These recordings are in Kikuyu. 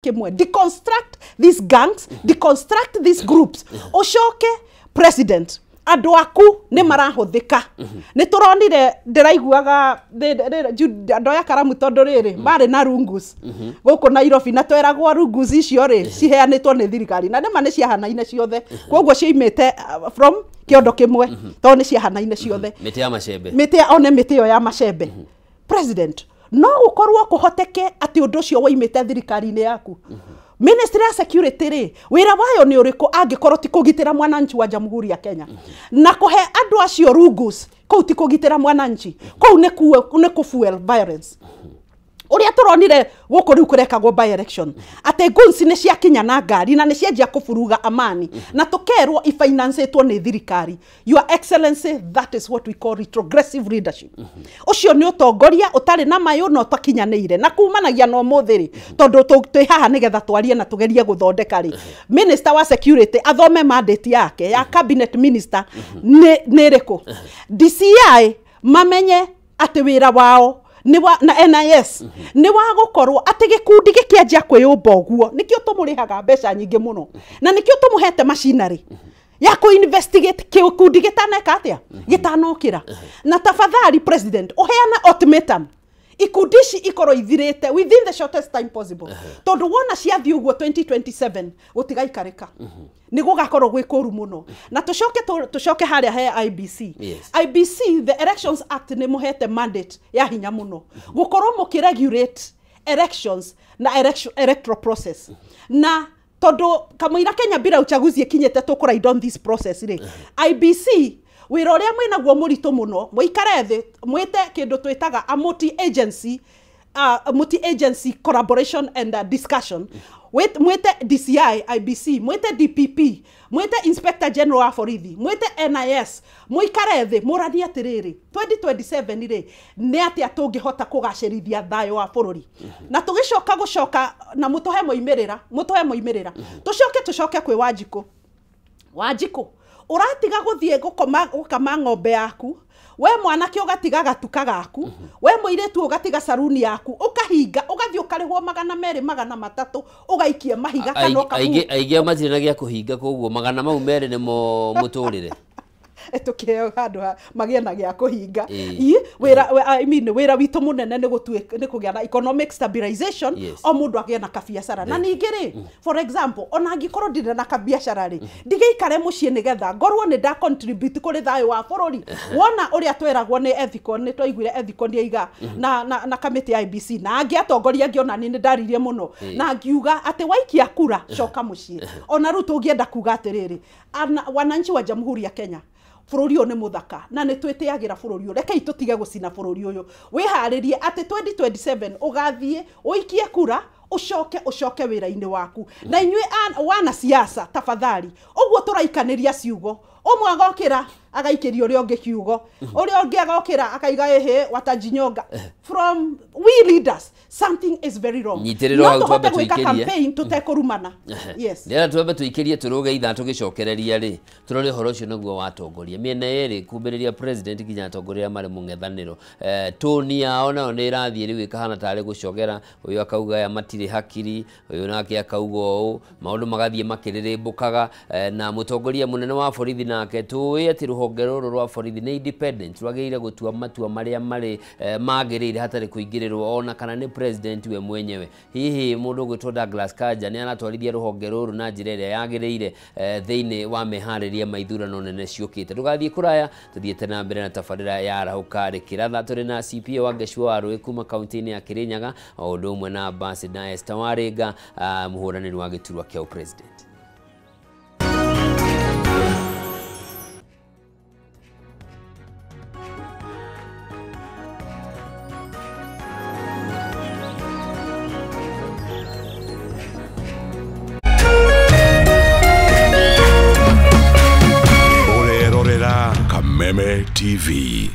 kĩmwe, deconstruct these gangs, deconstruct these groups. Ũcoke president, andũ aku nĩ marahũthĩka. Nĩ tũronire ndĩraiguaga ndoya karamu tondũ rĩrĩ marĩ na rungus gũkũ Nairobi, na tweragwo rungus icio rĩ ciheanĩtwo nĩ thirikari, na nĩma nĩ ciahanaine ciothe, koguo cioimĩte from kĩondo kĩmwe tondũ nĩ ciahanaine ciothe. Mĩtĩ ya macembe, mĩtĩ one mĩtĩ ĩyo ya macembe. President, no gũkorwo kũhoteke atĩ ũndũ ũcio woimĩte thirikari-inĩ yaku. Ministry ya Security rĩ, wĩra wayo nĩ ũrĩkũ angĩkorwo ti kũgitĩra mwananchi wa Jamhuri ya Kenya? Na kũhe andũ acio rungus kũu ti kũgitĩra mwananchi, kũu nĩ kũ fuel violence. Ũrĩa tũronire gũkũ rĩu kũrekagwo by election, atĩ guns nĩ ciakinya na ngari na nĩ cianjia kũburuga amani, na tũkerwo ifinancĩtwo nĩ thirikari. Your Excellency, that is what we call retrogressive leadership. Ũcio nĩ ũtongoria ũtarĩ na mayũ na ũtakinyanĩire, na kumanagia na ũmũthĩ rĩ, tondũ twĩ haha nĩgetha twarie na tũgerie gũthondeka rĩ. Minister wa Security athome mandate yake ya cabinet minister nĩ ĩrĩkũ. DCI mamenye atĩ wĩra wao ni wa na NIS ni wa gukorwo ati gikundi gikianjia kwiyumba uguo nikio tumurihaga mbeca nyingi muno, na nikio tumuhete machinery ya ku investigate gikundi gitaneka atia gitanokira. Na tafadhali president, uheana ultimatum ikundi ici ikorwo ithirite within the shortest time possible, tondu wona ciathi uguo 2027 gutigaikarika, ni gugakorwo gwi kuru muno. Na tucoke haria he IBC. Yes. IBC, the Elections Act ni muhete mandate ya hinya muno gukorwo mukiregulate elections na electoral process. Na tondu kamũira Kenya bila uchaguzi ikinyite tukura on this process ri, IBC wĩra ũrĩa mwĩnaguo mũritũ mũno, mũikare thĩ mwĩte kĩndũ twĩtaga a multi agency, multi agency collaboration and discussion. Mwĩte DCI, IBC, mwĩte DPP, mwĩte Inspector General wa borithi, mwĩte NIS, mũikare thĩ mũranie atĩrĩrĩ 2027 rĩ nĩ atĩa tũngĩhota kũgacĩrithia thayũ wa bũrũri. Na tũgĩcoka gũcoka na mũtũhe moimĩrĩra, mũtũhe moimĩrĩra. Tũcoke kwĩ Wanjikũ. Wanjikũ, ũratiga gũthiĩ gũkama ng'ombe yaku, we mwanake ũgatiga gatuka gaku, we mũirĩtu ũgatiga saruni yaku, ũkahinga ũgathiĩ ũkarĩhwo 200 300 ũgaikia mahiga kana ũkabu. Aingĩ matirĩ na gĩa kũhinga, koguo magana mau merĩ nĩmo mũtũrĩre. Tukiheo handu magĩe na gĩa kũhinga. Wĩra, I mean, wĩra witũ mũnene nĩ kũgĩa na economic stabilization. Yes. O mũndũ agĩe na kabiacara. Na ningĩ rĩ, for example, ona angĩkorwo ndirĩ na kabiacara rĩ, ndigĩikare mũciĩ nĩgetha ngorwo nĩ nda contribute kũrĩ thayũ wa bũrũri. Wona ũrĩa tweragwo nĩ Ethical, nĩ twaiguire Ethical nĩ aiga na kamĩtĩ ya IBC, na angĩ atongoria angĩ ona niĩ nĩ ndaririe mũno na ngiuga atĩ waikia kura coka mũciĩ. Ona rĩu tũngĩenda kuga atĩrĩrĩ, wananchi wa Jamhuri ya Kenya, bũrũri ũyũ nĩ mũthaka na nĩ twĩtĩagĩra bũrũri ũyũ, rekei tũtige gũcina bũrũri ũyũ. Wĩharĩrie atĩ 2027 ũgathiĩ ũikie kura, ũcoke wĩra-inĩ waku. Na inyuĩ wanasiasa tafadhali, ũguo tũraikanĩria ciugo, ũmwe agokĩra agaikĩria ũrĩa ũngĩ kiugo, ũrĩa ũngĩ agokĩra akaiga ĩhĩ watajinyonga. From we leaders, something is very wrong. Nyitĩrĩrwo No hau twambe tũhote gwĩka tũikĩrie. campaign tũtekũrumana. Yes. Ndĩrenda twambe tũikĩrie tũrũge ithaa tũgĩcokereria rĩ, tũrore ũhoro ũcio nĩguo watongoria mĩena ĩrĩ kumbĩrĩria president nginya atongoria arĩa marĩ mũng'ethanĩro. Toni yao nayo nĩ ĩrathiĩ rĩu ĩkahana tarĩ gũcogera, ũyũ akauga aya matirĩ hakiri, ũyũ nake akauga ũũ, maũndũ magathiĩ makĩrĩrĩmbũkaga. Na mũtongoria mũnene wa borithi nake tũĩ atĩ rũhonge rũrũ rwa borithi nĩ independent, rwagĩrĩire gũtua matua marĩa marĩ magĩrĩire hatarĩ kũingĩrĩrwo ona kana nĩ president we mwenyewe. Hihi mũndũ ũgwĩtwo Douglas Kanja nĩ aratwarithia rũhonge rũrũ na njĩra ĩrĩa yagĩrĩire thĩinĩ wa meharĩria ma ithurano nene ciũkĩte? Ndũgathiĩ kũraya, tũthiĩte na mbere na tabarĩra ya Arahũka Rĩkĩratha. Tũrĩ na CPA wa Ngecua wa Rũĩ kuma kaunti-inĩ ya Kĩrĩnyaga, o ũndũ ũmwe na Ambassador Esther Warĩnga, mũhũranĩri wa gĩturwa kĩa president. Kameme TV.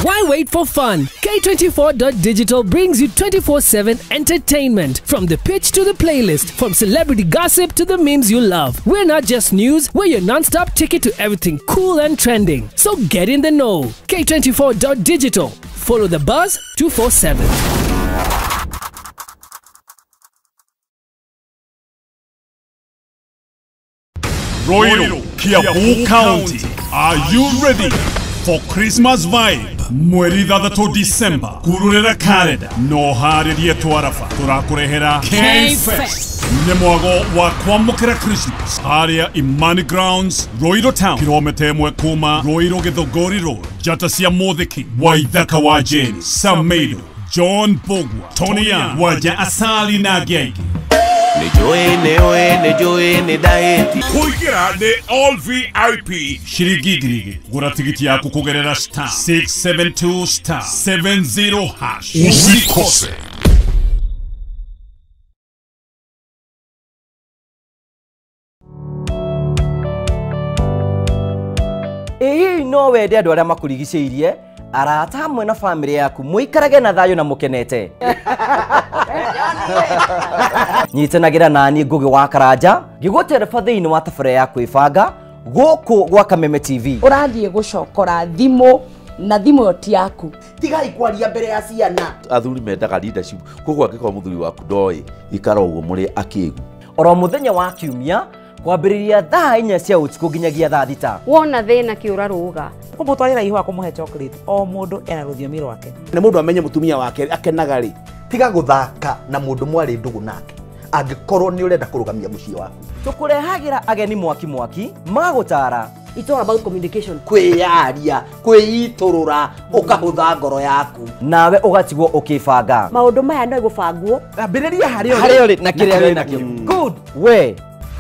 Why wait for fun? K24.digital brings you 24/7 entertainment. From the pitch to the playlist, from celebrity gossip to the memes you love. We're not just news, we're your non-stop ticket to everything cool and trending. So get in the know. K24.digital. Follow the buzz 247. Ruiru, Kiambu County. Are you ready for Christmas vibe? Mweri 6 December, kururera kalenda no harĩrie twaraba tũrakũrehera K-Fest. Nĩ mwago wa kwamũkĩra Christmas harĩa Imani Grounds, Ruiru Town, kilomita 1 kuma Ruiru Githũngũri Road. Njata cia Mũthiki, Waithaka wa Jane, Samedo, John Bogwa, Tony Young, Waja Asali na Genge. Nĩ diet. Kũingĩra nĩ all VIP ciringi 2,000. Gũra tigiti yaku kũgerera star 672 star 70 hash. Usikose. Ĩĩ no wende andũ arĩa makũrigicĩirie, arata hamwe na famĩlĩ yaku mũikarage na thayũ na mũkenete. Nyitanagĩra nani Ngugi wa Karanja ngĩgũtereba thĩinĩ wa tabarĩra ya kwĩbanga gũkũ gwa Kameme TV. Ũrathiĩ gũcokora thimũ na thimũ ĩyo ti yaku. Tigai kwaria mbere ya ciana. Athuri mendaga leadership, koguo angĩkorwo mũthuri waku ndoĩ ikara ũguo mũrĩ akĩgu. Oro mũthenya wa kiumia kwambĩrĩria thaa 4 cia ũtukũ nginyagia thaa 6. Wona thĩna kĩũra rũga. Kũmũtwarĩra ihũa kũmũhe chocolate, o mũndũ ena rũthiomi rwake. Nĩ mũndũ amenye mũtumia wake akenaga rĩ, tiga gũthaka na mũndũ mwarĩ ndũgũ nake angĩkorwo nĩ ũrenda kũrũgamia mũciĩ waku. Tũkũrehagĩra ageni mwaki mwaki magũtara. It's all about communication. Kwĩyaria, kwĩitũrũra, ũkahũtha ngoro yaku. Nawe ũgatigwo ũkĩbanga. Maũndũ maya no gũbangwo. Ambĩrĩria harĩa ũrĩ na kĩrĩa wĩ nakĩo. Good. We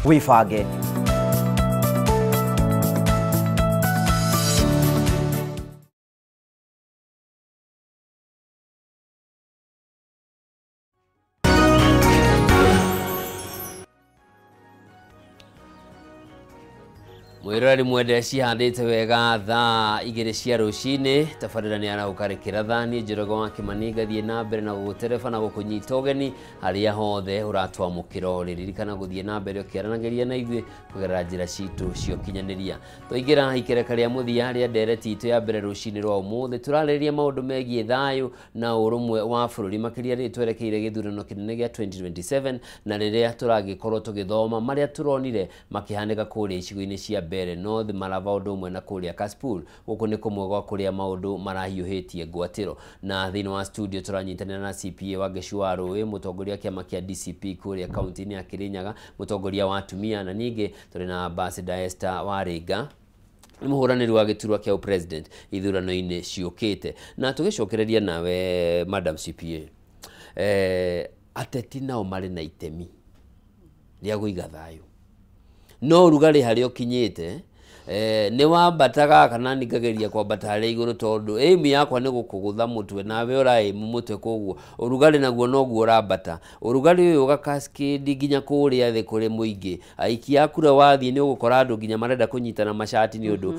wĩbange. Mwiroreri mwende cihandĩte wega thaa 2 cia rũcinĩ tabarĩra nĩ arahũka rĩkĩratha niĩ Njoroge wa Kĩmani ngathiĩ na mbere na gũgũtereba na gũkũnyita ũgeni harĩa hothe ũratwamũkĩra ũrĩ. Ririkana gũthiĩ na mbere ũkĩaranagĩria na ithuĩ kũgerera njĩra citũ cia ũkinyanĩria. Twaingĩra ikereka rĩa mũthia rĩa ndereti itũ ya mbere rũcinĩ rwa ũmũthĩ, tũrarĩrĩria maũndũ megiĩ thayũ na ũrũmwe wa bũrũri, makĩria rĩrĩ twerekeire gĩthurano kĩnene gĩa 2027 na rĩrĩa tũragĩkorwo tũgĩthoma marĩa tũronire makĩhanĩka kũrĩa icigo-inĩ cia Mbeere North, Malava ũndũ ũmwe na kũrĩa Kasipul. Gũkũ nĩ kũmwe gwa kũrĩa maũndũ marahiũhĩtie ngwatĩro. Na thĩinĩ wa studio tũranyitanĩra na CPA Wangeci wa Rũĩ, mũtongoria wa kĩama kĩa DCP kũrĩa kaunti-inĩ ya Kĩrĩnyaga, mũtongoria wa atumia, na ningĩ tũrĩ na Ambassador Esther Warĩnga, nĩ mũhũranĩri wa gĩturwa kĩa president ithurano-inĩ ciũkĩte. Na tũgĩcokereria nawe Madam CPA, ateti nao marĩ na itemi rĩa kũiga thayũ, no rugarĩ harĩa ũkinyĩte nĩ wambataga kana ningageria kwambata harĩa igũrũ tondũ aim yakwa nĩ gũkũgũtha mũtwe nawe ũra-aim mũtwe, koguo ũrugarĩ naguo noguo ũrambata. Ũrugarĩ ũyũ ũgakaskĩndi nginya kũrĩa thĩ kũrĩ mũingĩ. Aikia a kura wathiĩ nĩ ũgũkora andũ nginya marenda kũnyitana macati nĩ ũndũ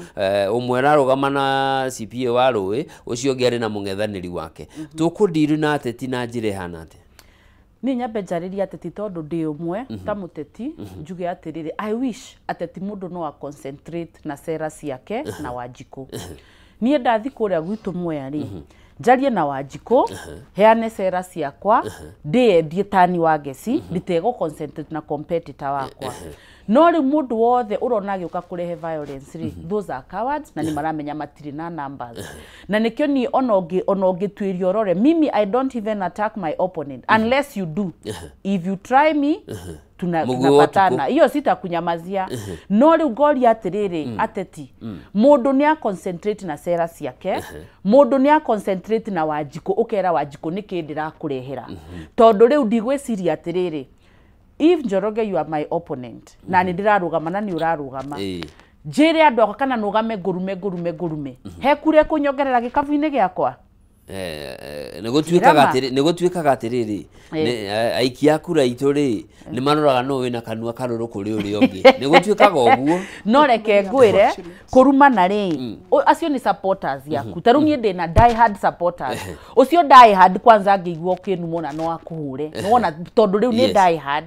ũmwe ararũgama na CPA wa Rũĩ, ũcio ũngĩ arĩ na mũng'ethanĩri wake. Tũkũndiru na ateti na njĩra ĩhana atĩa? Niĩ nyambe njarĩrie ateti tondũ ndĩ ũmwe ta mũteti, njuge atĩrĩrĩ, I wish ateti mũndũ no a concentrate na sera ciake na Wanjikũ. Niĩ ndathi kũrĩa gwitũ Mwea rĩ, njarie na Wanjikũ, heane sera ciakwa, ndĩyendie tani wa Ngeci, nditegũ concentrate na competitor wakwa. No rĩu mũndũ wothe ũrona agĩũka kũrehe violence rĩ, those are cowards na nĩ maramenya matirĩ na numbers. Na nĩkĩo niĩ ona ũngĩtuĩria ũrore, mimi I don't even attack my opponent unless you do. If you try me, tunapatana. Hiyo sitakunyamazia. No rĩu ngoria atĩrĩrĩ, ateti mũndũ nĩ a concentrate na sera ciake, mũndũ nĩ a concentrate na Wanjikũ, ũkera Wanjikũ nĩkĩ ndĩrakũrehera. Tondũ rĩu ndigwĩciria atĩrĩrĩ, if Njoroge you are my opponent na nĩ ndĩrarũgama na nĩ ũrarũgama, njĩre andũ akwa kana nũgame ngũrume ngũrume ngũrume, he kura ĩkũnyongerera gĩkabu-inĩ gĩakwa? Nĩ gũtuĩkaga atĩrĩrĩ, aikia a kura itũ rĩ nĩ maroraga nũ wĩna kanua karũrũ kũrĩ ũrĩa ũngĩ. Nĩ gũtuĩkaga ũguo. No reke ngwĩre kũrumana rĩ, acio nĩ supporters yaku. Ta rĩu niĩ ndĩna die hard supporters. Ũcio die hard kwanza angĩigua ũkĩnumwo na no akũhũre. Nĩwona tondũ rĩu nĩ die hard.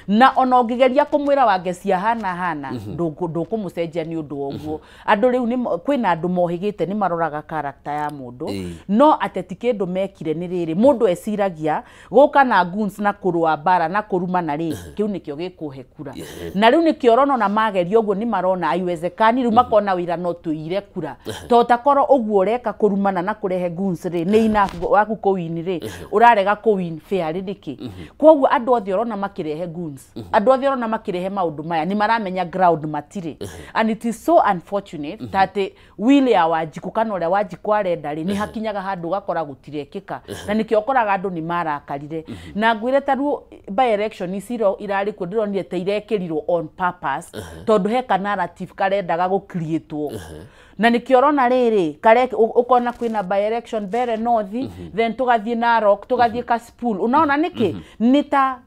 Na ona ũngĩgeria kũmwĩra Wangeci ahana hana, ndũkũmũcenjia nĩ ũndũ wa ũguo. Andũ rĩu kwĩna andũ mohĩgĩte nĩ maroraga character ya mũndũ. No ateti kĩndũ mekire nĩ rĩrĩ, mũndũ eciragia gũka na guns na kũrũa mbara na kũrumana rĩ, kĩu nĩkĩo gĩkũhe kura. Na rĩu nĩkĩo ũrona ona mageria ũguo nĩ marona haiwezekani, rĩu makona wĩra no tũire kura. To takorwo ũguo ũreka kũrumana na kũrehe guns rĩ, nĩ enough waku kũwin rĩ, ũrarega kũwin fair nĩkĩ? Koguo andũ othe ũrona makĩrehe guns, andũ othe ũrona makĩrehe maũndũ maya nĩ maramenya ground matirĩ. And it is so unfortunate that will ya Wanjikũ kana ũrĩa Wanjikũ arenda rĩ, nĩ hakinyaga handũ ũgakora gũtirekĩka. Na nĩkĩo ũkoraga andũ nĩ marakarire. Na ngwĩre ta rĩu by election ici irarĩ kuo, ndĩronire ta irekĩrirwo on purpose, tondũ he ka narrative karendaga gũ-create-wo. Na nĩkĩo ũrona rĩrĩ ũkona kwĩna by election Mbeere North, then tũgathiĩ Narok, tũgathiĩ Kasipul. Unaona nĩkĩ? Nĩ ta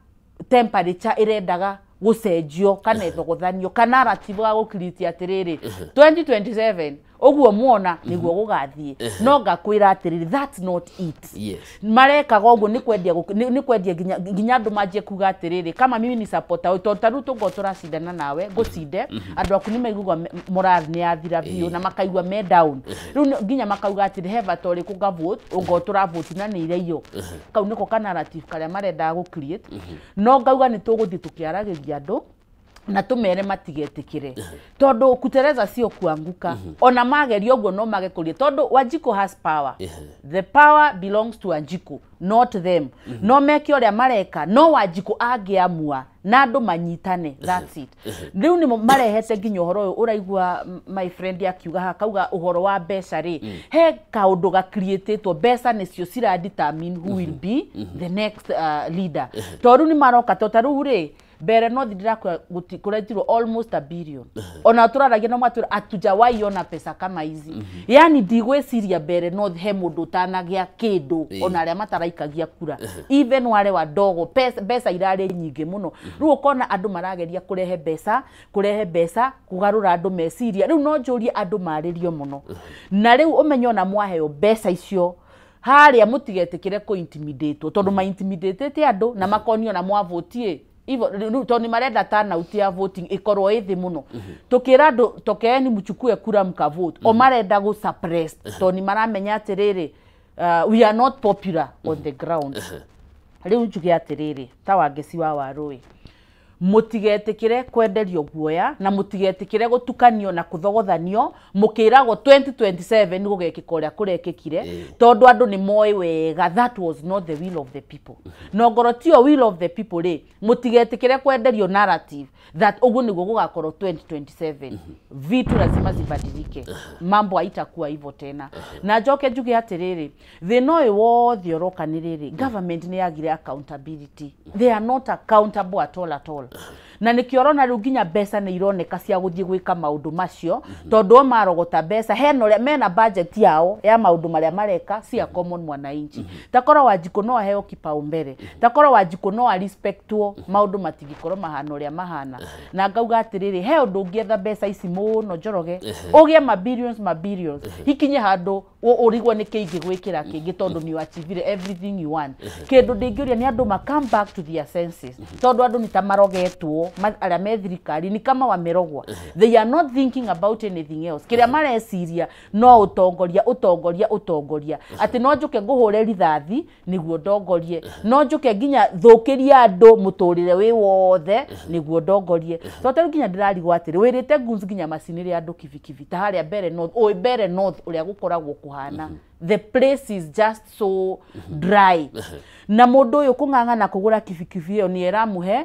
temperature ĩrendaga gũcenjio kana ĩthogothanio kana narrative ga gũ-create atĩrĩrĩ 2027 ũguo muona nĩguo gũgathiĩ. No ngakwĩra atĩrĩrĩ, that's not it. Marekaga ũguo nĩ kwendia, nĩ kwendia nginya andũ manjie kuga atĩrĩrĩ, kama mimi ni supporter ũyũ, tondũ ta rĩu tũngorwo tũracindana nawe ngũcinde, andũ aku nĩ maiguaga morale nĩ yathira biũ na makaigua me down. Rĩu nginya makauga atĩrĩ, he bata ũrĩkũ ngavote ũngorwo tũravote na nĩ ireio. Kau nĩko ka narrative karĩa marendaga gũ create. No ngauga nĩ tũgũthiĩ tũkĩaragĩria andũ na tumere matigetikire, tondu kutereza sio kuanguka. Ona mageria ũguo no mage kũria, tondu Wanjikũ has power. The power belongs to Wanjikũ, not them. No meke ũrĩa mareka, no Wanjikũ angĩamua na andũ manyitane, that's it. Rĩu nĩ marehete nginya ũhoro ũyũ ũraigua my friend akiuga haha, kauga ũhoro wa mbeca rĩ, he kaũndũ gacreatetwo, mbeca nĩcio cira determine who will be the next leader. Tondũ nĩ maroka, to ta rĩu rĩ, Mbeere North ndĩrakwĩra kũretirwo almost 1 billion. Ona tũraragia no matwĩra hatujawahi ona pesa kama hizi. Yani ndigwĩciria Mbeere North he mũndũ ũtanagĩa kĩndũ, ona arĩa mataraikagia kura, even wale wadogo, mbeca irarĩ nyingĩ mũno. Rĩu ũkona andũ marageria kũrehe mbeca, kũrehe mbeca, kũgarũra andũ meciria. Rĩu no njũrie andũ marĩrio mũno. Na rĩu ũmenye ona mwaheo mbeca icio harĩa, mũtigetĩkĩre kũ-intimidate, tondũ ma-intimidatĩte andũ na makonio na mwavotie Ivo rĩu tondũ nĩ marenda turnout ya voting ĩkorwo ĩ thĩ mũno. Tũkĩra andũ tokeeni mchukue kura mkavote, o marenda gũ suppress, tondũ nĩ maramenya atĩrĩrĩ, we are not popular on the ground. Rĩu njuge atĩrĩrĩ, ta Wangeci wa Warũĩ, mũtigetĩkĩre kwenderio guoya na mũtigetĩkĩre gũtukanio na kũthogothanio mũkĩragwo 2027 nĩ gũgekĩka ũrĩa kũrekĩkire, tondũ andũ nĩ moĩ wega that was not the will of the people. Na ongorwo tiyo will of the people rĩ, mũtigetĩkĩre kwenderio narrative that ũguo nĩguo gũgakorwo 2027. Vitu lazima zibadilike, mambo haitakuwa hivyo tena. Na njoke njuge atĩrĩrĩ, thĩna ũyũ wothe ũroka nĩ rĩrĩ, government nĩ yagire accountability. They are not accountable at all, at all. Na nĩkĩo ũrona rĩu nginya mbeca nĩ ironeka cia gũthiĩ gwĩka maũndũ macio, tondũ o marogota mbeca hena ũrĩa mena budget yao ya maũndũ marĩa mareka si ya common mwananchi. Takorwo Wanjikũ no aheo kipaumbele, takorwo Wanjikũ no arespectwo, maũndũ matingĩkorwo mahana ũrĩa mahana. Na ngauga atĩrĩrĩ, he ũndũ ũngĩetha mbeca ici mũno Njoroge, ũgĩe ma billions, ma billions, ikinye handũ ũrigwo nĩ kĩingĩ gwĩkĩra kĩngĩ, tondũ nĩ achievire everything you want. Kĩndũ ndingĩũria nĩ andũ ma come back to their senses, tondũ andũ nĩ ta marogetwo, arĩa me thirikari ni kama wamerogwa. They are not thinking about anything else. Kĩrĩa mareciria no ũtongoria, ũtongoria, ũtongoria, atĩ no njũke ngũhũre rithathi nĩguo ndongorie, no njũke nginya thũkĩrie andũ mũtũrĩre wĩ wothe nĩguo ndongorie. Tondũ rĩu nginya ndĩrarigwo atĩrĩ, wĩrĩte goons nginya macinĩre andũ kibikibi ta harĩa Mbeere North, ũĩ Mbeere North ũrĩa gũkoragwo kũhana, the place is just so dry, na mũndũ ũyũ kũng'ang'ana kũgũra kibikibi ĩyo nĩ ĩramũhe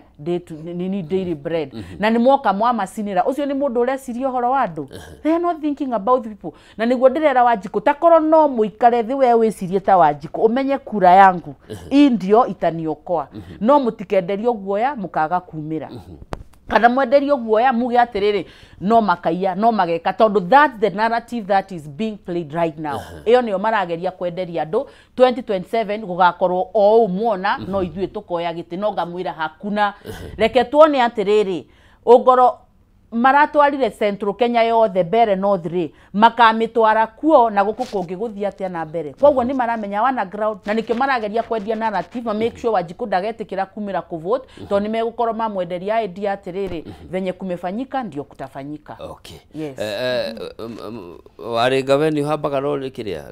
nini daily bread, na nĩ mwoka mwamacinĩra. Ũcio nĩ mũndũ ũreciria ũhoro wa andũ? They are not thinking about the people. Na nĩguo ndĩrera Wanjikũ, takorwo no mũikare thĩ, we wĩcirie ta Wanjikũ, ũmenye kura yangu hii ndio itaniokoa. No mũtikenderio guoya mũkaga kumĩra, kana mwenderio guoya muge atĩrĩrĩ, no makaiya, no mageka, tondũ that's the narrative that is being played right now. Ĩyo nĩyo marageria kwenderia andũ, 2027 gũgakorwo o ũũ muona, no ithuĩ tũkoya gĩtĩ. No ngamwĩra hakuna. Reke tuone atĩrĩrĩ, ũngoro Maratwarire Central Kenya yothe mbere North rĩ, makamitwara kuo na gũkũ kũngĩ gũthiĩ atĩa na mbere. Koguo nĩ maramenya wana ground na nĩkĩo marageria kwendia narrative ma make sure Wanjikũ ndagetĩkĩra kumĩra kũvote, tondũ nĩ megũkorwo mamwenderia idea atĩrĩrĩ, venye kumefanyika ndio kutafanyika. Okay. Yes. Warĩ gaveni ũhambaga rori kĩrĩa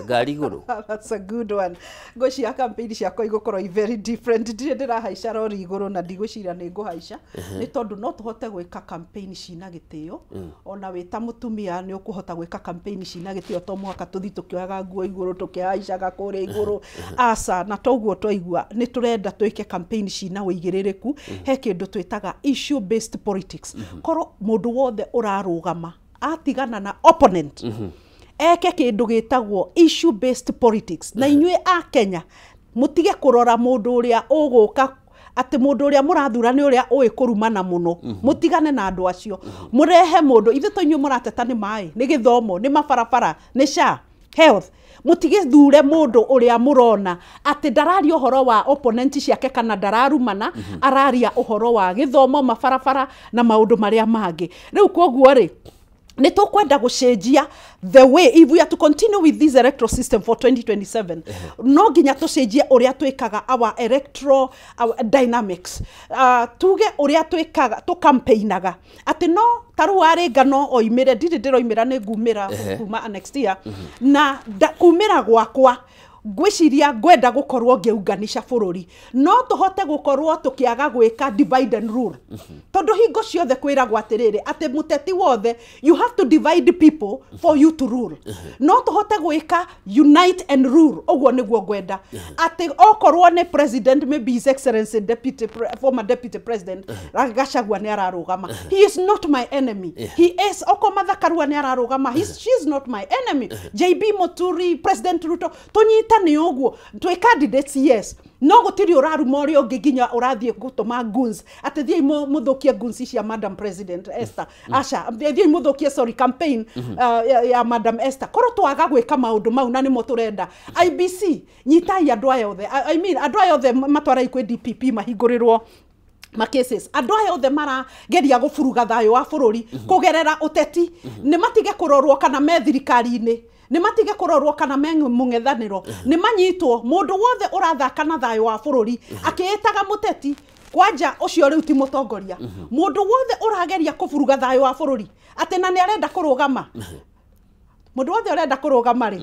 ngari igũrũ. That's a good one. Ngwĩciria campaign ciakwa igũkorwo i very different. Ndirĩ ndĩrahaica rori igũrũ na ndigwĩciria nĩ ngũhaica, nĩ tondũ no tũhote gwĩka campaign cina gĩtĩo. Ona wĩ ta mũtumia nĩ ũkũhota gwĩka campaign cina gĩtĩo, to mũhaka tũthiĩ tũkĩoyaga nguo igũrũ tũkĩhaicaga kũrĩa igũrũ, aca. Na toguo twaigua nĩ tũrenda twĩke campaign cina ũigĩrĩrĩku. He kĩndũ twĩtaga issue based politics. Korwo mũndũ wothe ũrarũgama atigana na opponent, eke kĩndũ gĩtagwo issue based politics, na inyuĩ a Kenya mũtige kũrora mũndũ ũrĩa ũgũka, atĩ mũndũ ũrĩa mũrathura nĩ ũrĩa ũĩ kũrumana mũno. Mũtigane na andũ acio, mũrehe mũndũ. Ithuĩ to inyuĩ mũrateta nĩ maĩ, nĩ gĩthomo, nĩ mabarabara, nĩ SHA, health. Mũtigĩthure mũndũ ũrĩa mũrona atĩ ndararia ũhoro wa opponent ciake kana ndararumana, araria ũhoro wa gĩthomo, mabarabara na maũndũ marĩa mangĩ. Rĩu koguo rĩ, nĩ tũkwenda gũcenjia the way. If we are to continue with this electoral system for 2027, no nginya tũcenjie ũrĩa twĩkaga our electoral, our dynamics, tuge ũrĩa twĩkaga tũcampaignaga, atĩ no ta rĩu warĩ ngano oimĩre, ndirĩ ndĩroimĩra, nĩ ngumĩra kuma next year. Na kumĩra gwakwa ngwĩciria ngwenda gũkorwo ngĩunganisha bũrũri, no tũhote gũkorwo tũkĩaga gwĩka divide and rule, tondũ hingo ciothe kwĩragwo atĩrĩrĩ, atĩ mũteti wothe, you have to divide people for you to rule. No tũhote gwĩka unite and rule. Ũguo nĩguo ngwenda, atĩ okorwo nĩ president, maybe His Excellency deputy former Deputy President Gachagua nĩ ararũgama, he is not my enemy. He is oko Martha Karua nĩ ararũgama, she is not my enemy. JB Muturi, President Ruto, tũnyitane ũguo twĩ candidates, yes, no gũtirĩ ũraruma ũrĩa ũngĩ nginya ũrathiĩ gũtũma goons atĩ thiĩi mũthũkie goons cia Madam President Esther, aca, thiĩi mũthũkie, sorry, campaign ya Madam Esther. Korwo twaga gwĩka maũndũ mau, na nĩmo tũrenda. IBC, nyitai andũ aya othe, I mean andũ aya othe matwarai kwĩ DPP mahingũrĩrwo ma cases. Andũ aya othe marageria gũburuga thayũ wa bũrũri kũgerera ũteti, nĩ matige kũrorwo kana me thirikari-inĩ, nĩ matige kũrorwo kana me mũng'ethanĩro, nĩ manyitwo. Mũndũ wothe ũrathaka na thayũ wa bũrũri akĩĩtaga mũteti, kwanja ũcio rĩu ti mũtongoria. Mũndũ wothe ũrageria kũburuga thayũ wa bũrũri atĩ na nĩ arenda kũrũgama, mũndũ wothe ũrenda kũrũgama rĩ,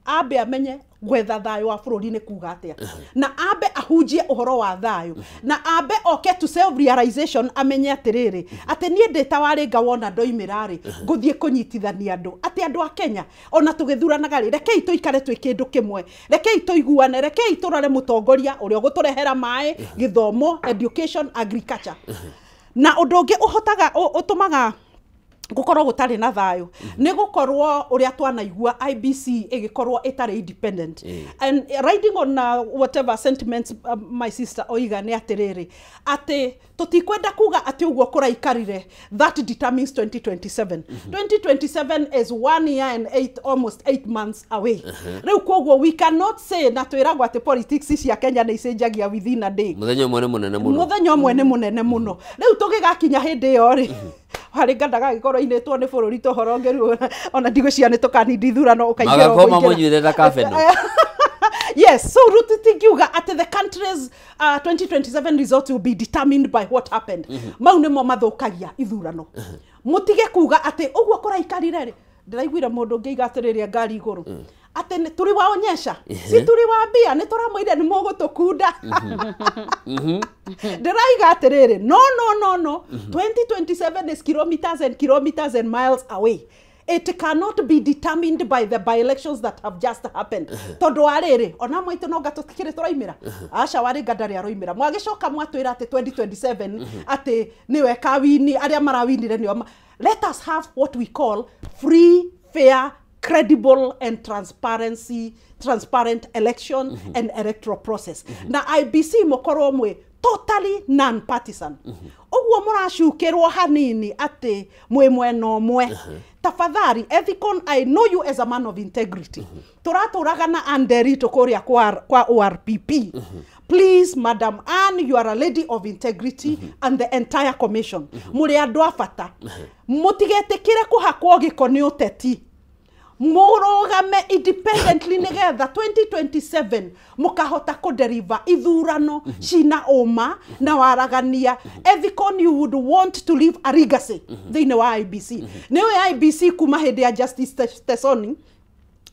ambe amenye gwetha thayũ wa bũrũri nĩ kuga atĩa, na ambe ahunjie ũhoro wa thayũ, na ambe oke to self realization, amenye atĩrĩrĩ, atĩ niĩ ndĩ ta warĩnga wona ndoimĩra rĩ, ngũthiĩ kũnyitithania andũ, atĩ andũ a Kenya ona tũgĩthuranaga rĩ, rekei tũikare twĩ kĩndũ kĩmwe, rekei tũiguane, rekei tũrore mũtongoria ũrĩa ũgũtũrehera maĩ, gĩthomo, education, agriculture. Na ũndũ ũngĩ ũhotaga ũtũmaga gũkorwo gũtarĩ na thayũ nĩ gũkorwo ũrĩa twanaigua IBC ĩgĩkorwo ĩtarĩ independent. And riding on whatever sentiments my sister oiga, nĩ atĩrĩrĩ, atĩ tũtikwenda kuga atĩ ũguo kũraikarire that determines 2027. 2027 is one year and eight, almost 8 months away. Rĩu koguo we cannot say, na twĩragwo atĩ politics cia Kenya nĩ icenjagia within a day. Mũthenya ũmwe nĩ mũnene mũno. Mũthenya ũmwe nĩ mũnene mũno. Rĩu tũgĩgakinya hĩndĩ ĩyo rĩ, harĩ nga ndagagĩkorwo inĩtwo nĩ bũrũri tũhoro ngĩru, ona ndigũcia nĩ tũkanindi ithurano ũkaingĩra Magakorwo ũkũingĩra. Mamũnyuĩte ta kabeno. Yes, so rutu tingiuga atĩ the country's 2027 results will be determined by what happened. Mau nĩmo mathũkagia ithurano. Mũtige kuga atĩ ũguo kũraikarire rĩ, ndĩraiguire mũndũ ũngĩ aiga atĩrĩrĩ, ngari igũrũ, atĩ nĩ tũrĩwaonyesha, si tũrĩwambia, nĩ tũramwĩire nĩ mũgũtũkunda. Ndĩraiga atĩrĩrĩ, no, no, no, no, 2027 is kilometers and kilometers and miles away. It cannot be determined by the by-elections that have just happened, tondũ wa rĩrĩ, ona mwaitũ nonga tũtikĩrĩ tũraimĩra, aca, warĩ nga ndarĩ aroimĩra. Mwagĩcoka mwatwĩra atĩ 2027 atĩ nĩwe kawini, arĩa marawinire nĩo let us have what we call free, fair, credible and transparent election and electoral process, na IBC mũkorwo mwĩ totally non-partisan. Ũguo mũracukĩrwo hanini atĩ mwĩ mwena ũmwe, tafadhali, Ethicon, I know you as a man of integrity. Tũratũraga na anderitũ kũrĩa kwa ORPP. Please, Madam Anne, you are a lady of integrity and the entire commission. Mũrĩ andũ a bata. Mũtigetĩkĩre kũhakwo gĩko nĩ ũteti. Mũrũgame independently nĩgetha 2027 mũkahota kũdeliver ithurano cina ũma na waragania. Ethical, you would want to leave a legacy thĩinĩ wa IEBC. Nĩũĩ IEBC kuma hĩndĩ ya Justice Tesoni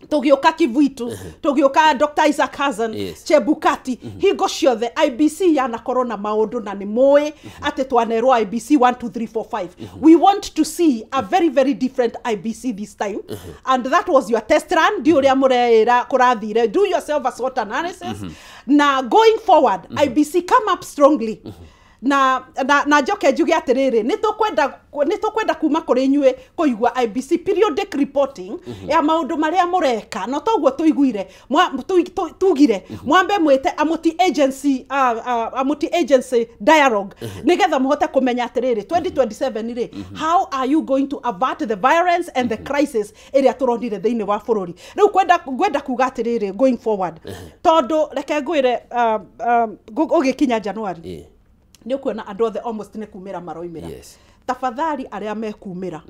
tũgĩũka Kivuitu, tũgĩũka Dr. Isaac Hassan, Chebukati, hingo ciothe IEBC yanakorwo na maũndũ na nĩ mũĩ atĩ twanerwo IEBC 1 2 3 4 5. We want to see a very very different IEBC this time, and that was your test run. Ndi ũrĩa mũreĩra kũrathire, do yourself a SWOT analysis na going forward IEBC come up strongly. Na njoke njuge atĩrĩrĩ, nĩ tũkwenda kuma kũrĩ inyuĩ kũigua IEBC periodic reporting ya maũndũ marĩa mũreka, no toguo tũiguire tugire mwambe mwĩte a multi agency a multi agency dialogue nĩgetha mũhote kũmenya atĩrĩrĩ, 2027 rĩ, how are you going to avert the violence and the crisis ĩrĩa tũronire thĩinĩ wa bũrũri? Rĩu ngwenda kuga atĩrĩrĩ, going forward, tondũ reke ngwĩre, ũgĩkinya January nĩ ũkuona andũ othe almost nĩ kumĩra maroimĩra. Tafadhali, arĩa mekumĩra,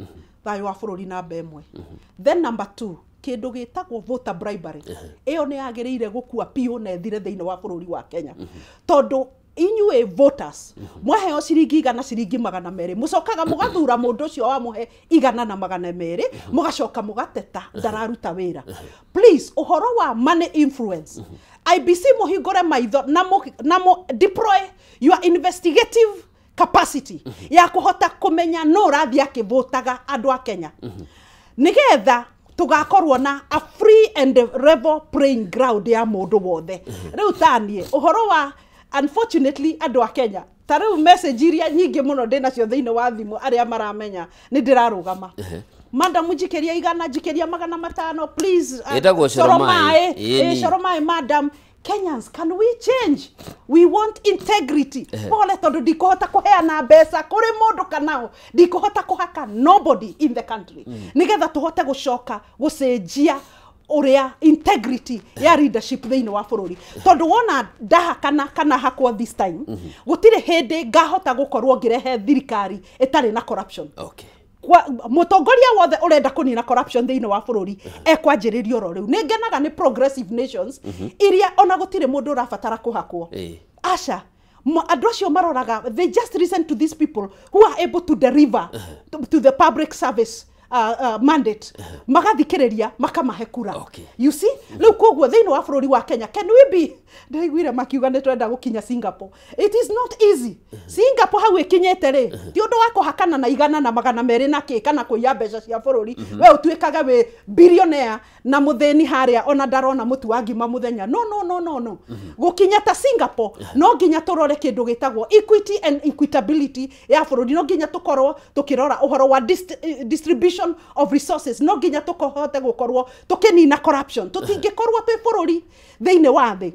thayũ wa bũrũri namba ĩmwe. Then number two, kĩndũ gĩtagwo voter bribery ĩyo nĩ yagĩrĩire gũkua piũ na ĩthire thĩinĩ wa bũrũri wa Kenya, tondũ inyuĩ voters mwaheo ciringi 100, ciringi 200, mũcokaga mũgathura mũndũ ũcio wamũhe 100 na 200, mũgacoka mũgateta ndararuta wĩra. Please, ũhoro wa money influence, IEBC mũhingũre maitho na mũ deploy your investigative capacity ya kũhota kũmenya no ũrathiĩ akĩvũtaga andũ a Kenya, nĩgetha tũgakorwo na a free and level playing ground ya mũndũ wothe. Rĩu taniĩ ũhoro wa, unfortunately, andũ a Kenya, ta rĩu message iria nyingĩ mũno ndĩ nacio thĩinĩ wa thimũ, arĩa maramenya nĩ ndĩrarũgama, madam, njikĩria 100, njikĩria 500, please, Ĩtagwo coro coro maĩ. Maĩ. Ĩni. Coro maĩ. Madam, Kenyans, can we change? We want integrity. Pole, tondũ ndikũhota kũheana mbeca kũrĩ mũndũ kanao ndikũhota kũhaka nobody in the country, nĩgetha tũhote gũcoka gũcenjia ũrĩa integrity ya leadership thĩinĩ wa bũrũri, tondũ wona ndahakana kana hakwo this time, gũtirĩ hĩndĩ ngahota gũkorwo ngĩrehe thirikari ĩtarĩ na corruption. Kwa mũtongoria wothe ũrenda kũnina corruption thĩinĩ wa bũrũri ekwanjĩrĩria oro rĩu. Nĩ ngenaga nĩ progressive nations iria ona gũtirĩ mũndũ ũrabatara kũhakwo. Aca, andũ acio maroraga, they just listen to these people who are able to deliver to the public service mandate, magathikĩrĩria, makamahe kura. You see, rĩu koguo thĩinĩ wa bũrũri wa Kenya, can we be, ndaiguire makiuga nĩ twenda gũkinya Singapore. It is not easy. Singapore hau ĩkinyĩte rĩ, ti ũndũ wa kũhakana na 100 na 200 na kĩ kana kũiya mbeca cia bũrũri, we ũtuĩkaga wĩ billionaire na mũthĩni harĩa ona ndarona mũtu wa ngima mũthenya. No, no, no, no, no. Gũkinya ta Singapore, no nginya tũrore kĩndũ gĩtagwo equity and equitability ya bũrũri, no nginya tũkorwo tũkĩrora ũhoro wa distribution of resources, no nginya tũkohote gũkorwo tũkĩnina corruption. Tũtingĩkorwo twĩ bũrũri thĩinĩ wa thĩ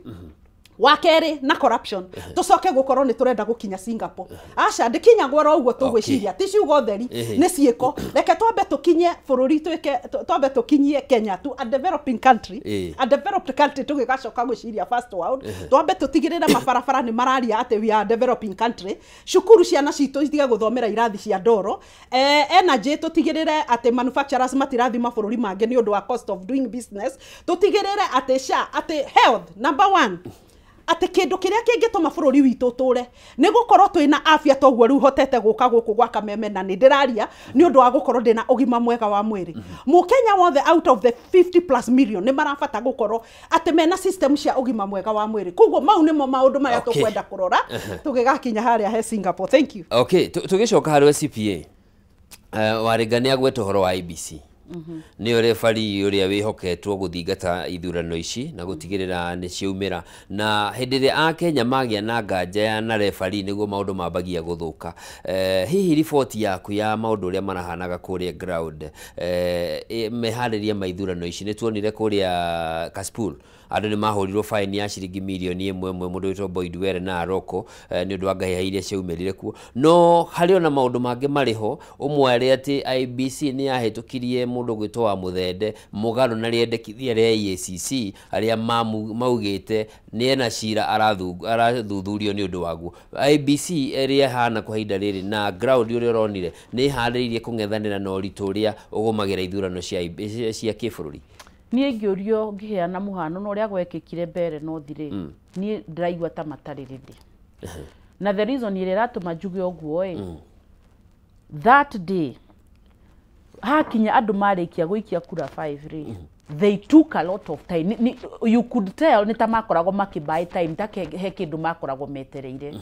wa kerĩ na corruption, tũcoke gũkorwo nĩ tũrenda gũkinya Singapore. Aca, ndĩkinyagwo oro ũguo tũgwĩciria, ti ciugo theri, nĩ ciĩko. Reke twambe tũkinye bũrũri twĩke twambe tũkinyie Kenya to a developing country, a developed country, tũgĩgacoka gwĩciria first world. Twambe tũtigĩrĩre mabarabara nĩ mararia atĩ we are a developing country, cukuru ciana citũ itige gũthomera irathi cia ndoro, energy tũtigĩrĩre atĩ manufacturers matirathi mabũrũri mangĩ nĩ ũndũ wa cost of doing business, tũtigĩrĩre atĩ SHA, atĩ health number one, atĩ kĩndũ kĩrĩa kĩngĩtũma bũrũri witũ ũtũre nĩ gũkorwo twĩna afya. Toguo rĩu hotete gũka gũkũ gwa Kameme na nĩ ndĩraria nĩ ũndũ wa gũkorwo ndĩna ũgima mwega wa mwĩrĩ. Mũkenya wothe out of the 50 plus million nĩ marabata gũkorwo atĩ mena system cia ũgima mwega wa mwĩrĩ. Koguo mau nĩmo maũndũ marĩa tũkwenda kũrora tũgĩgakinya harĩa he Singapore. Thank you. Okay, tũgĩcoka harĩ we CPA, Warĩnga nĩ agweta ũhoro wa IEBC, nĩyo referee ũrĩa wĩhoketwo gũthingata ithurano ici na gũtigĩrĩra nĩ ciaumĩra, na hĩndĩ ĩrĩa akenya magĩa na nganja ya na referee nĩguo maũndũ mambagia gũthũka. Hihi riboti yaku ya maũndũ ũrĩa marahanaga kũrĩa ground, meharĩria ma ithurano ici, nĩ tuonire kũrĩa Kasipul Andũ nĩ mahũrirwo faini ya ciringi mirioni 1 mũndũ wĩtwo Boyd Were na Aroko nĩ ũndũ wa ngahĩha iria ciaumĩrire kuo. No harĩ ona maũndũ mangĩ marĩ ho, ũmwe arĩ atĩ IEBC nĩ yahĩtũkirie mũndũ ũgwĩtwo wa Mũthende mũgarũ na rĩendekithia rĩa EACC arĩa maugĩte nĩ ena cira arathuthurio nĩ ũndũ waguo. IEBC ĩrĩa ĩhana kwa ihinda rĩrĩ na ground ũrĩa ũronire nĩ ĩharĩrĩirie kũng'ethanĩra na ũritũ ũrĩa ũgũmagĩra ithurano cia kĩbũrũri. Niĩ ingĩũrio ngĩheana mũhano na ũrĩa gwekĩkire mbere no thirĩ, niĩ ndĩraigua ta matarĩ ready. Na the reason ĩrĩa ĩratũma njuge ũguo ĩ, that day hakinya andũ marĩkia gũikia kura 5 rĩ, they took a lot of time. You could tell nĩ ta makoragwo makĩbuy time, ta he kĩndũ makoragwo metereire.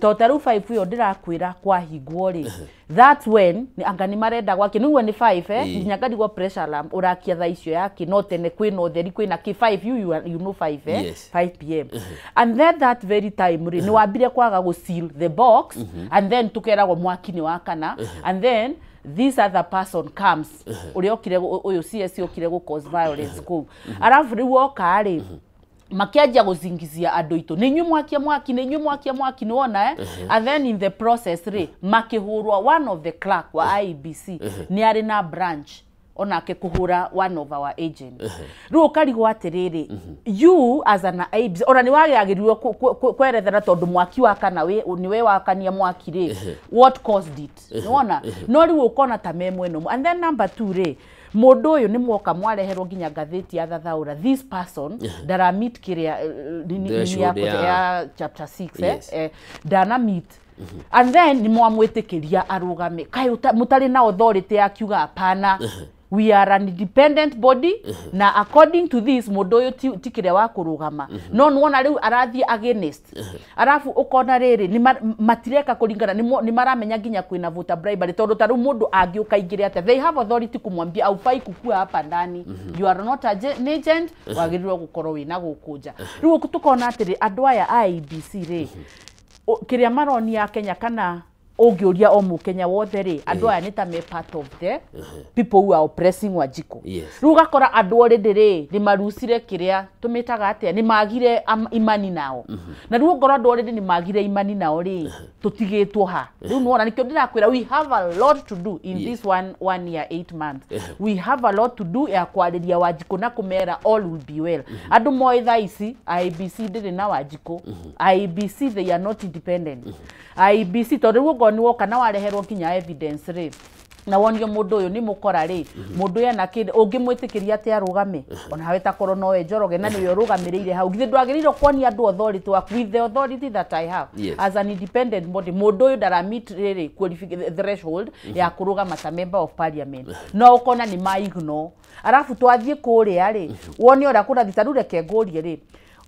Tondũ ta rĩu 5 ĩyo ndĩrakwĩra kwahingwo rĩ, that's when anga nĩ marenda gwake nĩguo nĩ 5 nginya ngarigwo pressure alarm ũrakia thaa icio yake no tene kwĩna ũtheri kwĩna kĩ 5 you know 5 Yes. 5 pm and then that very time rĩ nĩ wambire kwaga gũ seal the box and then tukeragwo mwaki nĩ wakana and then this other person comes ũrĩa okire ũyũ CS okire gũ cause violence kũu arabu rĩu oka rĩ makianjia gũcingizia andũ itũ nĩ inyuĩ mwakia mwaki nĩ inyuĩ mwakia mwaki nĩ wona and then in the process rĩ makĩhũrwo one of the clerk wa IEBC nĩ arĩ na branch onake kũhũra one of our agent. Rĩu ũkarigwo atĩrĩrĩ, you as an IEBC ona nĩ wagĩrĩirwo kwerethera tondũ mwaki wakana nĩwe wakania mwaki rĩ, what caused it, nĩwona? No rĩu ũkona ta me mwena ũmwe. And then number 2 rĩ, mũndũ ũyũ nĩ mwoka mwareherwo nginya ngathĩti ya thathaũra, this person ndara meet kĩrĩa Threshold ya chapter 6 ndana meet and then nĩ mwamwĩtĩkĩria arũgame kaĩ mũtarĩ na authority ya kiuga hapana, we are an independent body na according to this mũndũ ũyũ ti kĩrĩa wa kũrũgama. No nĩwona rĩu arathiĩ against arabu ũkona rĩrĩ matireka kũringana nĩ maramenya nginya kwĩna voter bribery tondũ ta rĩu mũndũ angĩũka aingĩre atĩa, they have authority kumwambia haufai kukua hapa ndani, you are not an agent, wagĩrĩirwo gũkorwo wĩna gũkũ nja. Rĩu tũkona atĩrĩ andũ aya a IEBC rĩ kĩrĩa maronia Kenya kana ũngĩũria o mũkenya wothe rĩ, andũ aya nĩ ta me part of the people who are oppressing Wanjikũ. Rĩu ũgakora andũ already rĩ nĩ marucire kĩrĩa tũmĩtaga atĩa, nĩ magire imani nao. Na rĩu ũngorwo andũ already nĩ magire imani nao rĩ, tũtigĩtwo ha. Rĩu nĩwona nĩkĩo ndĩrakwĩra we have a lot to do in this one year 8 months. We have a lot to do ya kwarĩria Wanjikũ na kũmera all will be well. Andũ moĩ thaa ici IEBC ndĩrĩ na Wanjikũ, IEBC they are not independent, IEBC tondũ rĩu ũngorwo nĩ woka na wareherwo nginya evidence rĩ na wonio mũndũ ũyũ nĩ mũkora rĩ, mũndũ ũyũ ena kĩndũ ũngĩmwĩtĩkĩria atĩ arũgame ona hawe takorwo nowe Njoroge na nĩwe ũrũgamĩrĩire hau, githĩ ndwagĩrĩirwo kuonia andũ authority waku with the authority that I have as an independent body, mũndũ ũyũ ndara meet rĩrĩ threshold ya kũrũgama ta member of parliament, no ũkona nĩ ma ignore. Arabu twathiĩ kũrĩa rĩ wone ũrĩa kũrathiĩ, ta rĩu reke ngũrie rĩ,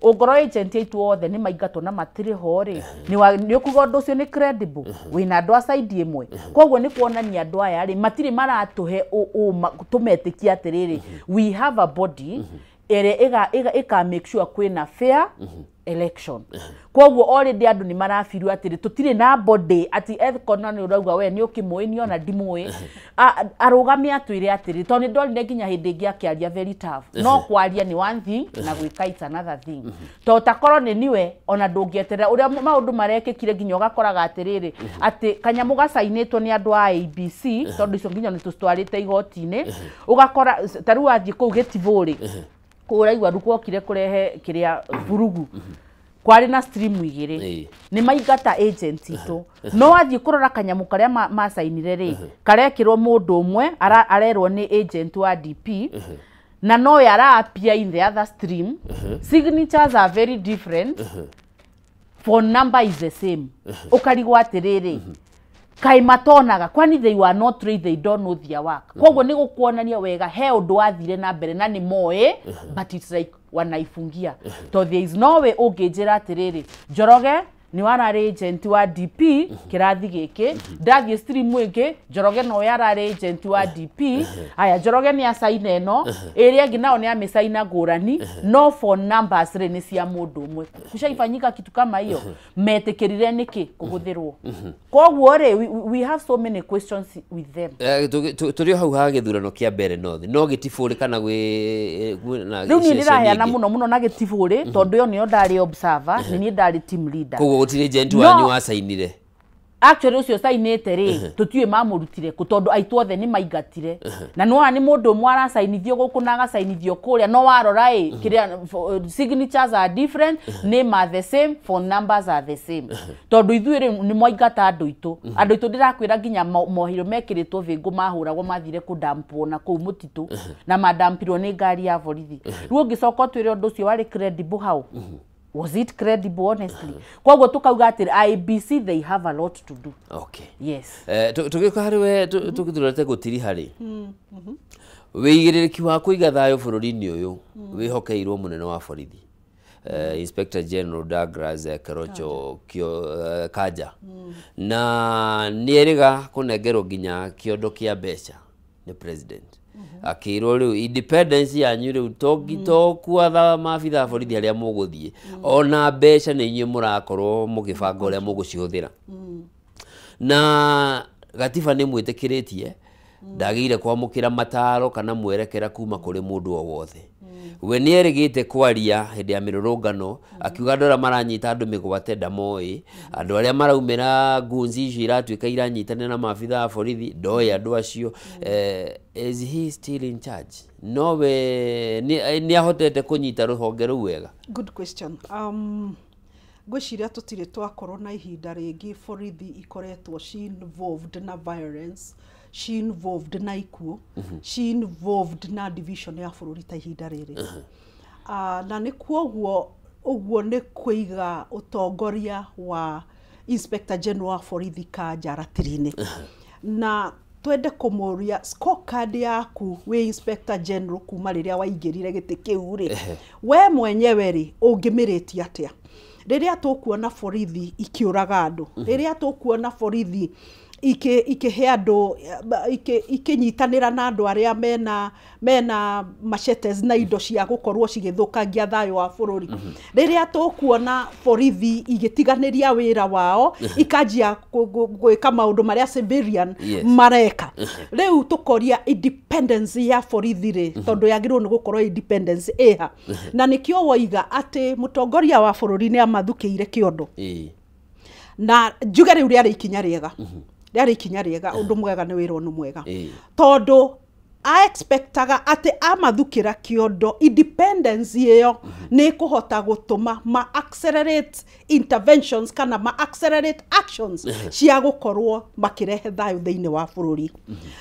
ũngorwo agent aitũ othe nĩ maingatwo na matirĩ ho rĩ, nĩ ũkuga ũndũ ũcio nĩ credible, wĩna andũ a side ĩmwe. Koguo nĩ kuonania andũ aya rĩ matirĩ maratũhe tũmetĩkie atĩrĩrĩ we have a body ĩrĩa ĩka make sure kwĩna fair election. Koguo already andũ nĩ marabirio atĩrĩ tũtirĩ na body ati ethkona nĩ ũrauga we nĩ ũkĩmũĩ niĩ ona ndimũĩ, arũgame atwĩre atĩrĩ tondũ nĩ ndonire nginya hĩndĩ ĩngĩ akĩaria very tough, no kwaria nĩ one thing na gwĩka it's another thing. Tondũ takorwo nĩ niwe ona ndũngĩeterera ũrĩa maũndũ marekĩkire nginya ũgakoraga atĩrĩrĩ atĩ kanyamũ gacainĩtwo nĩ andũ a IEBC tondũ icio nginya nĩ tũcitwarĩte igoti-inĩ, ũgakora ta rĩu wathiĩ kũu Gĩtibũ rĩ kũraigua rĩu gwokire kũrehe kĩrĩa vurugu kwarĩ na stream igĩrĩ nĩ maingata agent itũ, no wathiĩ kũrora kanyamũ karĩa macainire rĩ karekĩrwo mũndũ ũmwe arerwo nĩ agent wa DP na nowe ara appear in the other stream, signatures are very different, phone number is the same. Ũkarigwo atĩrĩrĩ kaĩ matonaga kwani they were not trained, they don't know their work. Koguo nĩ gũkuonania wega he ũndũ wathire na mbere na nĩ moĩ, but it's like wanaifungia tondũ there is no way ũngĩnjĩra atĩrĩrĩ Njoroge Nĩ wararĩ agent wa DP kĩrathi gĩkĩ, ndathiĩ stream ĩngĩ Njoroge no yararĩ agent wa DP. Aya, Njoroge nĩ acaina ĩno, ĩrĩa ĩngĩ nao nĩ amĩcaina ngũrani, no phone numbers rĩ nĩ cia mũndũ ũmwe. Kushaifanyika kitu kama hiyo? Metĩkĩrire nĩkĩ kũhũthĩrwo? Koguo rĩ, we have so many questions with them. Tũrĩ o hau ha gĩthurano kĩa mbere North, no gĩtibũrĩ kana gwĩ na Rĩu niĩ ceceni ndĩraheana ĩngĩ? Mũno mũno na gĩtibũrĩ, tondũ ĩyo nĩyo ndarĩ observer, nĩ niĩ ndarĩ team leader. Koguo gũtirĩ agent No. wanyu wacainire? Actually ũcio cainĩte rĩ, tũtiũĩ mamũrutire kũ, tondũ aitũ othe nĩ maingatire, na nĩwona nĩ mũndũ ũmwe aracainithio gũkũ na agacainithio kũrĩa, no warora ĩ kĩrĩa signatures are different, name are the same, phone numbers are the same, tondũ ithuĩ rĩ nĩ mwaingata andũ aitũ. Andũ aitũ ndĩrakwĩra nginya mohiro mekĩrĩtwo bĩngũ mahũragwo, mathire kũdampwo na kũu mũtitũ na madampirwo nĩ ngari ya borithi. Rĩu ũngĩcoka ũtwĩre ũndũ ũcio warĩ credible, how was it credible, honestly? Koguo tukauga atĩ IEBC, they have a lot to do. Yes. Tũgĩũka harĩ we, tũgĩthurate gũtiriha rĩ, wĩigĩrĩrĩki wa kũiga thayũ bũrũri-inĩ ũyũ wĩhokeirwo mũnene wa borithi, Inspector General Douglas Kerocho Kanja, na nĩ erĩga kũnengerwo nginya kĩondo kĩa mbeca nĩ president, akĩrwo rĩu independence yanyu rĩu to kuatha maabitha a borithi arĩa mũgũthiĩ, ona mbeca nĩ inyuĩ mũrakorwo mũgĩbanga ũrĩa mũgũcihũthĩra, na gatiba nĩ mwĩtĩkĩrĩtie ndagĩrĩire kwamũkĩra mataro kana mwerekera kuma kũrĩ mũndũ o wothe. We nĩ erĩgĩte kwaria hĩndĩ ya mĩrũrũngano akiuga andũ arĩa maranyita andũ mĩgwate ndamoĩ, andũ arĩa maraumĩra ngunzi icio iratuĩka iranyitanĩra na maabitha a borithi ndoĩ andũ acio. Is he still in charge? Nowe nĩ ahotete kũnyita rũhonge rũu wega? Good question. Ngwĩciria tũtirĩ twakorwo na ihinda rĩngĩ borithi ikoretwo ci involved na violence, ci involved na ikuũ, ci involved na division ya bũrũri ta ihinda rĩrĩ. Na nĩ kuoguo ũguo nĩ kũiga ũtongoria wa Inspector General wa borithi Kanja ratiri-inĩ, na twende kũmũria, scorecard yaku wĩ Inspector General kuma rĩrĩa waingĩrire gĩtĩ kĩu rĩ, we mwenyewe rĩ, ũngĩmĩrĩtia atĩa rĩrĩa tũkuona borithi ikĩũraga andũ, rĩrĩa tũkuona borithi ikĩhe andũ, ikĩnyitanĩra na andũ arĩa mena machetes na indo cia gũkorwo cigĩthũkangia thayũ wa bũrũri, rĩrĩa tũkuona borithi igĩtiganĩria wĩra wao ikanjia gwĩka maũndũ marĩa civilian mareka? Rĩu tũkoria independence ya borithi rĩ, tondũ yagĩrĩirwo nĩ gũkorwo independence ĩha? Na nĩkĩo woiga atĩ mũtongoria wa bũrũri nĩ amathukĩire kĩondo, na njuge rĩu rĩarĩ ikinya rĩega, rĩarĩ ikinya rĩega, ũndũ mwega nĩ wĩrwo nĩ mwega, tondũ a expectaga atĩ amathukĩra kĩondo independence ĩyo nĩ ĩkũhota gũtũma ma accelerate interventions kana ma accelerate actions cia gũkorwo makĩrehe thayũ thĩinĩ wa bũrũri.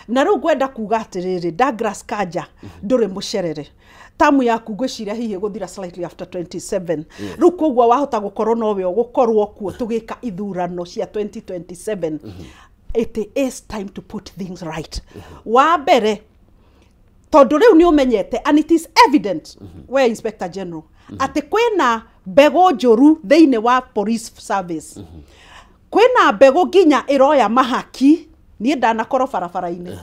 Na rĩu ngwenda kuga atĩrĩrĩ, Douglas Kanja, ndũrĩ mũcerere, tamu yaku ngwĩciria hihi gũthira slightly after 27. Rĩu koguo wahota gũkorwo nowe ũgũkorwo kuo tũgĩka ithurano cia 2027. It is time to put things right. Wa mbere, tondũ rĩu nĩ ũmenyete and it is evident, we Inspector General, atĩ kwĩna mbegũ njũru thĩinĩ wa police service, kwĩna mbegũ nginya ĩroya mahaki. Niĩ ndanakorwo barabara-inĩ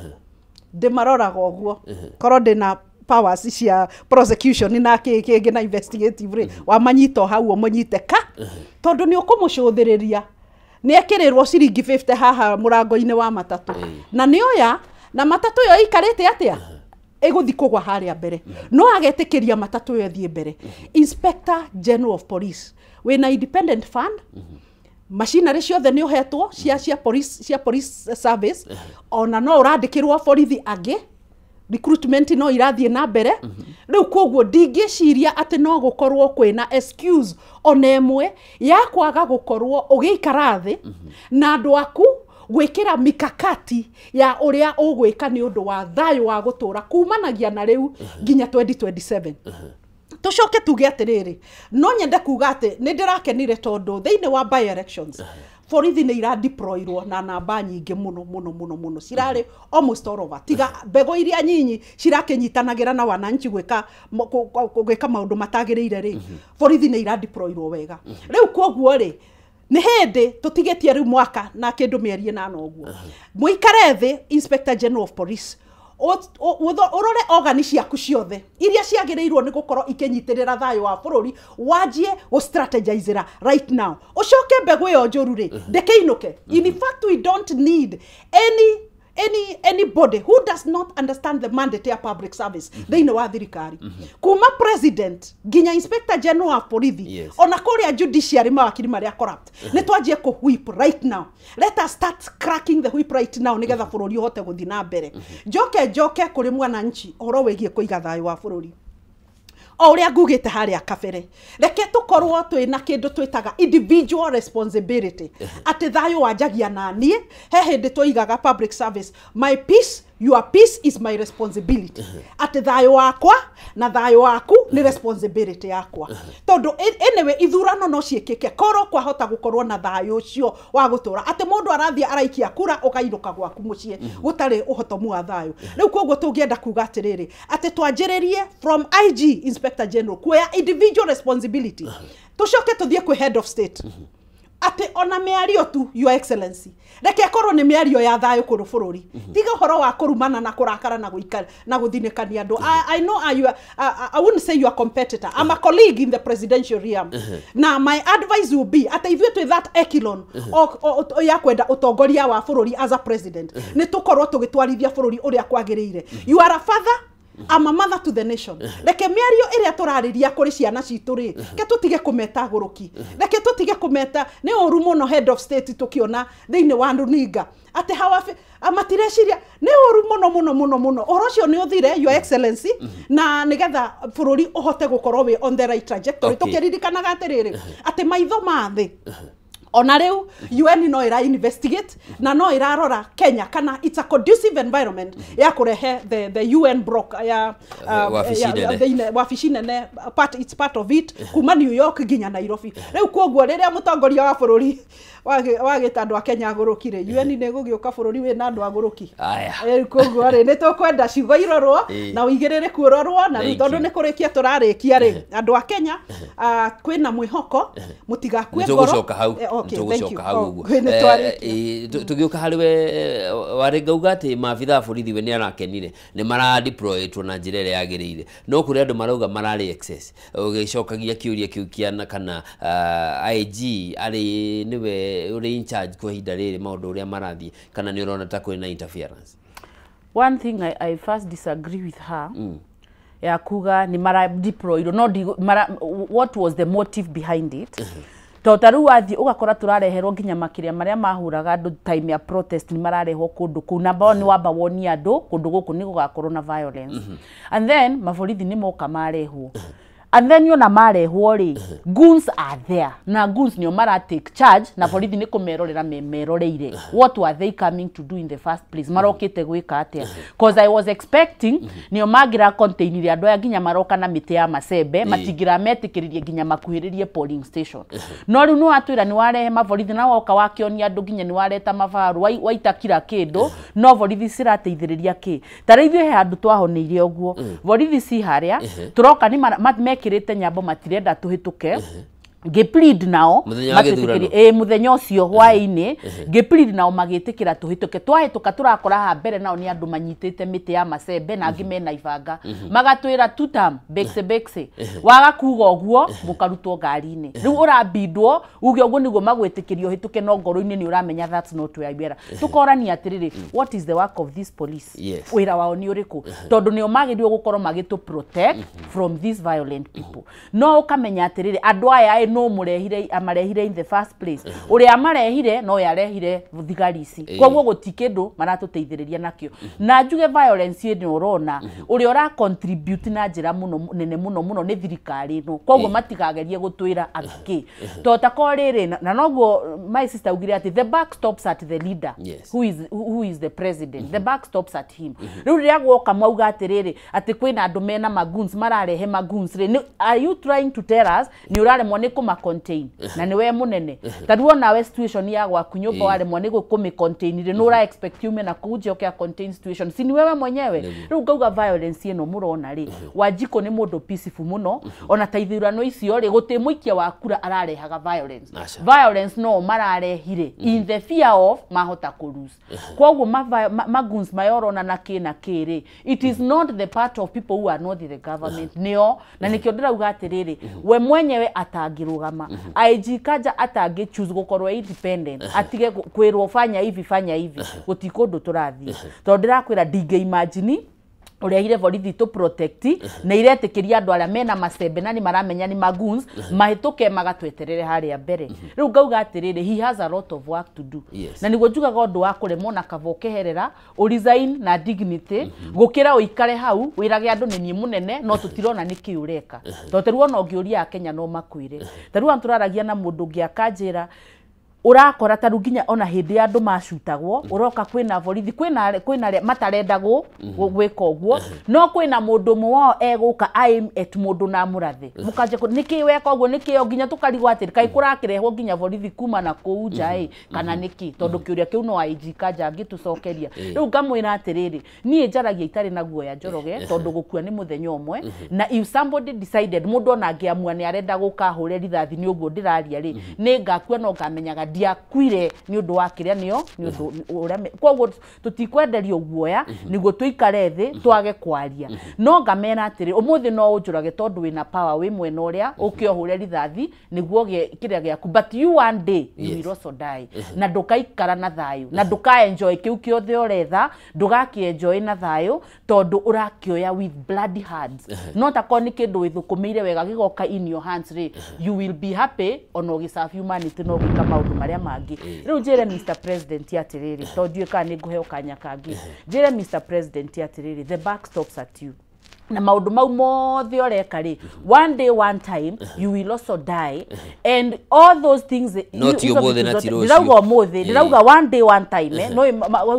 ndĩmaroraga ũguo, korwo ndĩna powers cia prosecution na kĩ kĩngĩ na investigative rĩ, wamanyita o hau ũmũnyite ka, tondũ nĩ ũkũmũcũthĩrĩria nĩ ekĩrĩrwo ciringi 50 haha mũrango-inĩ wa matatũ, na nĩ oya na matatũ ĩyo ĩikarĩte atĩa ĩgũthi kũgwa harĩa mbere, no agetĩkĩria matatũ ĩyo ĩthiĩ mbere. Inspector General of Police, wĩna independent fund, machinery ciothe nĩ ũhetwo cia police service, ona no ũrandĩkĩrwo borithi angĩ, recruitment no irathiĩ na mbere rĩu. Koguo ndingĩciria atĩ no gũkorwo kwĩna excuse ona ĩmwe ya kwaga gũkorwo ũgĩikara thĩ na andũ aku gwĩkĩra mikakati ya ũrĩa ũgwĩka nĩ ũndũ wa thayũ wa gũtũra kumanagia na rĩu nginya 2027. Tucoke tuge atĩrĩrĩ, no nyende kuga atĩ nĩ ndĩrakenire tondũ thĩinĩ wa by elections borithi nĩ iradeployirwo na namba nyingĩ mũno mũno mũno mũno, cirarĩ almost all over, tiga mbegũ iria nyinyi cirakĩnyitanagĩra na wananchi gwĩka maũndũ matagĩrĩire rĩ, borithi nĩ iradeployirwo wega. Rĩu koguo rĩ, Nĩ hĩndĩ tũtigĩtie rĩu mwaka na kĩndũ mĩeri ĩnana ũguo. Mũikare thĩ, Inspector General of Police, ũrore organi ciaku ciothe iria ciagĩrĩirwo nĩ gũkorwo ikĩnyitĩrĩra thayũ wa bũrũri, wanjie gũ-strategizera right now. Ũcoke mbegũ ĩyo njũru rĩ, ndĩkĩinũke. In fact, we don't need anybody who does not understand the mandate ya public service thĩinĩ wa thirikari, kuma president nginya Inspector General wa borithi, ona kũrĩa judiciary, mawakiri marĩa corrupt. Nĩ twanjie kũ whip right now. Let us start cracking the whip right now nĩgetha bũrũri ũhote gũthiĩ na mbere. Njoke kũrĩ mwananchi ũhoro wĩgiĩ kũiga thayũ wa bũrũri. O ũrĩa ngugĩte harĩa kabere, reke tũkorwo twĩna kĩndũ twĩtaga individual responsibility, atĩ thayũ wanjagia na niĩ. He hĩndĩ twoigaga public service, my peace, your peace is my responsibility, atĩ thayũ wakwa na thayũ waku nĩ responsibility yakwa, tondũ anyway ithurano no ciĩkĩke korwo kwahota gũkorwo na thayũ ũcio wa gũtũra, atĩ mũndũ arathiĩ araikia kura ũkainũka gwaku mũciĩ gũtarĩ ũhotomu wa thayũ. Rĩu koguo tũngĩenda kuga atĩrĩrĩ, atĩ twanjĩrĩrie from IG, Inspector General, kuoya individual responsibility, tũcoke tũthiĩ kwĩ head of state, atĩ ona mĩario tu, Your Excellency, reke ĩkorwo nĩ mĩario ya thayũ kũrĩ bũrũri, tiga ũhoro wa kũrumana na kũrakara na gũikara na gũthinĩkania andũ. I know I wouldn't say you are competitor, I'm a colleague in the presidential realm, na my advice will be atĩ ithuĩ twĩ that echelon ya kwenda ũtongoria wa bũrũri as a president, nĩ tũkorwo tũgĩtwarithia bũrũri ũrĩa kwagĩrĩire. You are a father, I'm a mother to the nation. Reke mĩario ĩrĩa tũrarĩria kũrĩ ciana citũ rĩ, ke tũtige kũmeta agũrũki, reke tũtige kũmeta. Nĩ ũru mũno head of state tũkĩona thĩinĩ wa runinga atĩ hawa matireciria. Nĩ ũru mũno mũno mũno mũno. Ũhoro ũcio nĩ ũthire, Your Excellency, na nĩgetha bũrũri ũhote gũkorwo wĩ on the right trajectory, tũkĩririkanaga atĩrĩrĩ, atĩ maitho ma thĩ ona rĩu UN no ĩra investigate na no ĩrarora Kenya kana it's a conducive environment ya kũrehe the UN block ya wabici nene. Wabici nene, part, it's part of it, kuma New York nginya Nairobi. Rĩu koguo rĩrĩa mũtongoria wa bũrũri wagĩta andũ a Kenya agũrũki rĩ, UN nĩ ĩgũgĩũka bũrũri wĩna andũ agũrũki? Aya. Rĩu koguo rĩ, nĩ tũkwenda ciugo irorwo na ũigĩrĩrĩku ũrorwo na rĩu Thank tondũ you. nĩ kũrĩkia tũrarĩkia rĩ, andũ a Kenya, kwĩna mwĩhoko, mũtigakue ngoro. Nĩtũgũcoka hau. Okay, thank you. Nĩtũgũcoka hau Oh, ũguo. nĩ twarĩkia. Tũgĩũka harĩ we, warĩ ngauga atĩ maabitha a borithi we nĩ arakenire nĩ maradeployetwo na njĩra ĩrĩa yagĩrĩire, no kũrĩ andũ marauga mararĩ excess, ũgĩcokagia kĩũria kĩu kĩa kana IG arĩ nĩwe ũrĩ in charge kwa ihinda rĩrĩ, maũndũ ũrĩa marathiĩ, kana nĩ ũrona ta kwĩna interference? One thing I first disagree with her ya kuga ni mara deployed no mara, what was the motive behind it? Tondũ ta rĩu wathiĩ ũgakora tũrareherwo nginya makĩria marĩa mahũraga andũ time ya protest, nĩ mararehwo kũndũ kũu. Number one, nĩ wamba wonie andũ kũndũ gũkũ nĩ gũgakorwo na violence, and then maborithi nĩ moka marehwo, and then yona marehwo rĩ, goons are there, na goons nĩo mara take charge, na borithi nĩ kũmerorera memeroreire. What were they coming to do in the first place? Marokĩte gwĩka atĩa? Cause I was expecting nĩo mangira containire andũ aya nginya maroka na mĩtĩ ya macembe, matingĩrametĩkĩririe nginya makuhĩrĩrie polling station. No rĩu nĩ watwĩra nĩ warehe maborithi na woka wakĩonia andũ nginya nĩ wareta mabaru, waita kila kĩndũ, no borithi cirateithĩrĩria kĩ? Ta rĩu ithuĩ he handũ twahoneire ũguo, borithi ci harĩa tũroka nĩ mekĩrĩte nyambo, matirenda tũhĩtũke. Ngĩplead nao. Mũthenya wa gĩthurano? Ĩ, mũthenya ũcio hwaĩ-inĩ ngĩplead nao, magĩtĩkĩra tũhĩtũke. Twahĩtũka, tũrakora haha mbere nao nĩ andũ manyitĩte mĩtĩ ya macembe na angĩ mena ibanga, magatwĩra tutam bekse bekse, waga kuga ũguo mũkarutwo ngari-inĩ. Rĩu ũrambindwo uge ũguo nĩguo magwĩtĩkĩria ũhĩtũke, no ngoro-inĩ nĩ ũramenya that's not where we are. Tũkorania atĩrĩrĩ, what is the work of this police? Wĩra wao nĩ ũrĩkũ? Tondũ nĩo magĩrĩirwo gũkorwo magĩtũ protect from these violent people, no ũkamenya atĩrĩrĩ, andũ aya ĩ, no mũrehire, amarehire in the first place? Ũrĩa amarehire no we arehire thigari ici. Koguo gũti kĩndũ maratũteithĩrĩria nakĩo. Na njuge violence ĩno ũrona, ũrĩa ũra contribute na njĩra mũno nene mũno mũno nĩ thirikari ĩno. Koguo matigagerie gũtwĩra atĩ to ta ko rĩrĩ na noguo my sister augire atĩ the buck stops at the leader, who is the president. The buck stops at him. Rĩu rĩrĩa guoka mauga atĩrĩrĩ, atĩ kwĩna andũ mena maguns, mararehe maguns rĩ, are you trying to tell us nĩ ũraremwo nĩ kũma contain na nĩwe mũnene. Ta rĩu onawe situation ya gwaku nyũmba waremwo nĩ kũmĩ contain rĩ, nĩ ũra expect yume na kũu nja ũke a contain situation, si ni wewe mwenyewe? Rĩu ngauga violence ĩno mũrona rĩ, Wanjikũ nĩ mũndũ peaceful mũno. Ona ta ithurano icio rĩ, gũtĩ mũikia wa kura ararehaga violence. Violence no mararehire in the fear of mahota kũ lose. Koguo maguns mayorona na kĩ na kĩ rĩ, it is not the part of people who are not in the government nĩo. Na nĩkĩo ndĩrauga atĩrĩrĩ, we mwenyewe atangĩrũgama, IG Kanja atangĩ choose gũkorwo independent, atige kwĩrwo fanya hivi, fanya hivi, gũti kũndũ tũrathiĩ. Tondũ ndĩrakwĩra ndingĩ imagine ũrehire borithi tũ protect na iretĩkĩria andũ arĩa mena macembe na nĩ maramenya nĩ magoons mahĩtũke magatweterere harĩa mbere. Rĩu ngauga atĩrĩrĩ, he has a lot of work to do. Na nĩguo njugaga ũndũ wa kũremwo na kaba ũkeherera, ũresign na dignity, gũkĩra ũikare hau wĩrage andũ nĩ niĩ mũnene no tũtirona nĩkĩ ũreka. Tondũ tarĩu ona ũngĩũria Akenya no makwĩre. Tarĩu ona tũraragia na mũndũ ũngĩ akanjĩra ũrakora tarĩu nginya ona hĩndĩ ya andũ macutagwo, ũroka kwĩna borithi, kwĩna arĩa matarenda gwĩka ũguo, no kwĩna mũndũ ũmwe wao egũka aim at mũndũ na amũrathe. Mũkanjia nĩkĩ weka ũguo, nĩkĩ, nginya tũkarigwo atĩrĩ, kaĩ kũrakĩrehwo nginya borithi kuma na kũu nja ĩ, kana nĩkĩ? Tondũ kĩũria kĩu no IG Kanja angĩtũcokeria. Rĩu ngamwĩra atĩrĩrĩ, niĩ njaragia itarĩ na guoya Njoroge, tondũ gũkua nĩ mũthenya ũmwe, na if somebody decided, mũndũ ona angĩamua nĩ arenda gũka ahũre rithathi nĩ ũguo ndĩraria rĩ, nĩ ngakua no ngamenyaga ndiakuire nĩ ũndũ wa kĩrĩa nĩo nĩ ũndũ ũrĩa. Koguo tũtikwenderio guoya nĩguo tũikare thĩ twage kwaria. No ngamera atĩrĩ, ũmũthĩ no ũnjũrage tondũ wĩna power, wĩ mwena ũrĩa ũke ũhũre rithathi nĩguo ũgĩe kĩrĩa gĩaku, but you one day you will also die, na ndũkaikara na thayũ, na ndũka enjoy kĩu kĩothe ũretha, ndũgakĩ enjoy na thayũ tondũ ũrakĩoya with bloody hands. No takorwo nĩ kĩndũ wĩthũkũmĩire wega gĩgoka in your hands rĩ, you will be happy ona ũgĩserve humanity no gwĩka maũndũ marĩa mangĩ. Rĩu njĩre Mr President atĩrĩrĩ, tondũ ndiũĩ kana nĩ ngũheo kanya kangĩ, njĩre Mr President atĩrĩrĩ, the buck stops at you. Na maũndũ mau mothe ũreka rĩ, one day, one time you will also die and all those things. No ti ũmũthĩ na ti rũciũ. Ndĩrauga ũmũthĩ, ndĩrauga one day, one time, no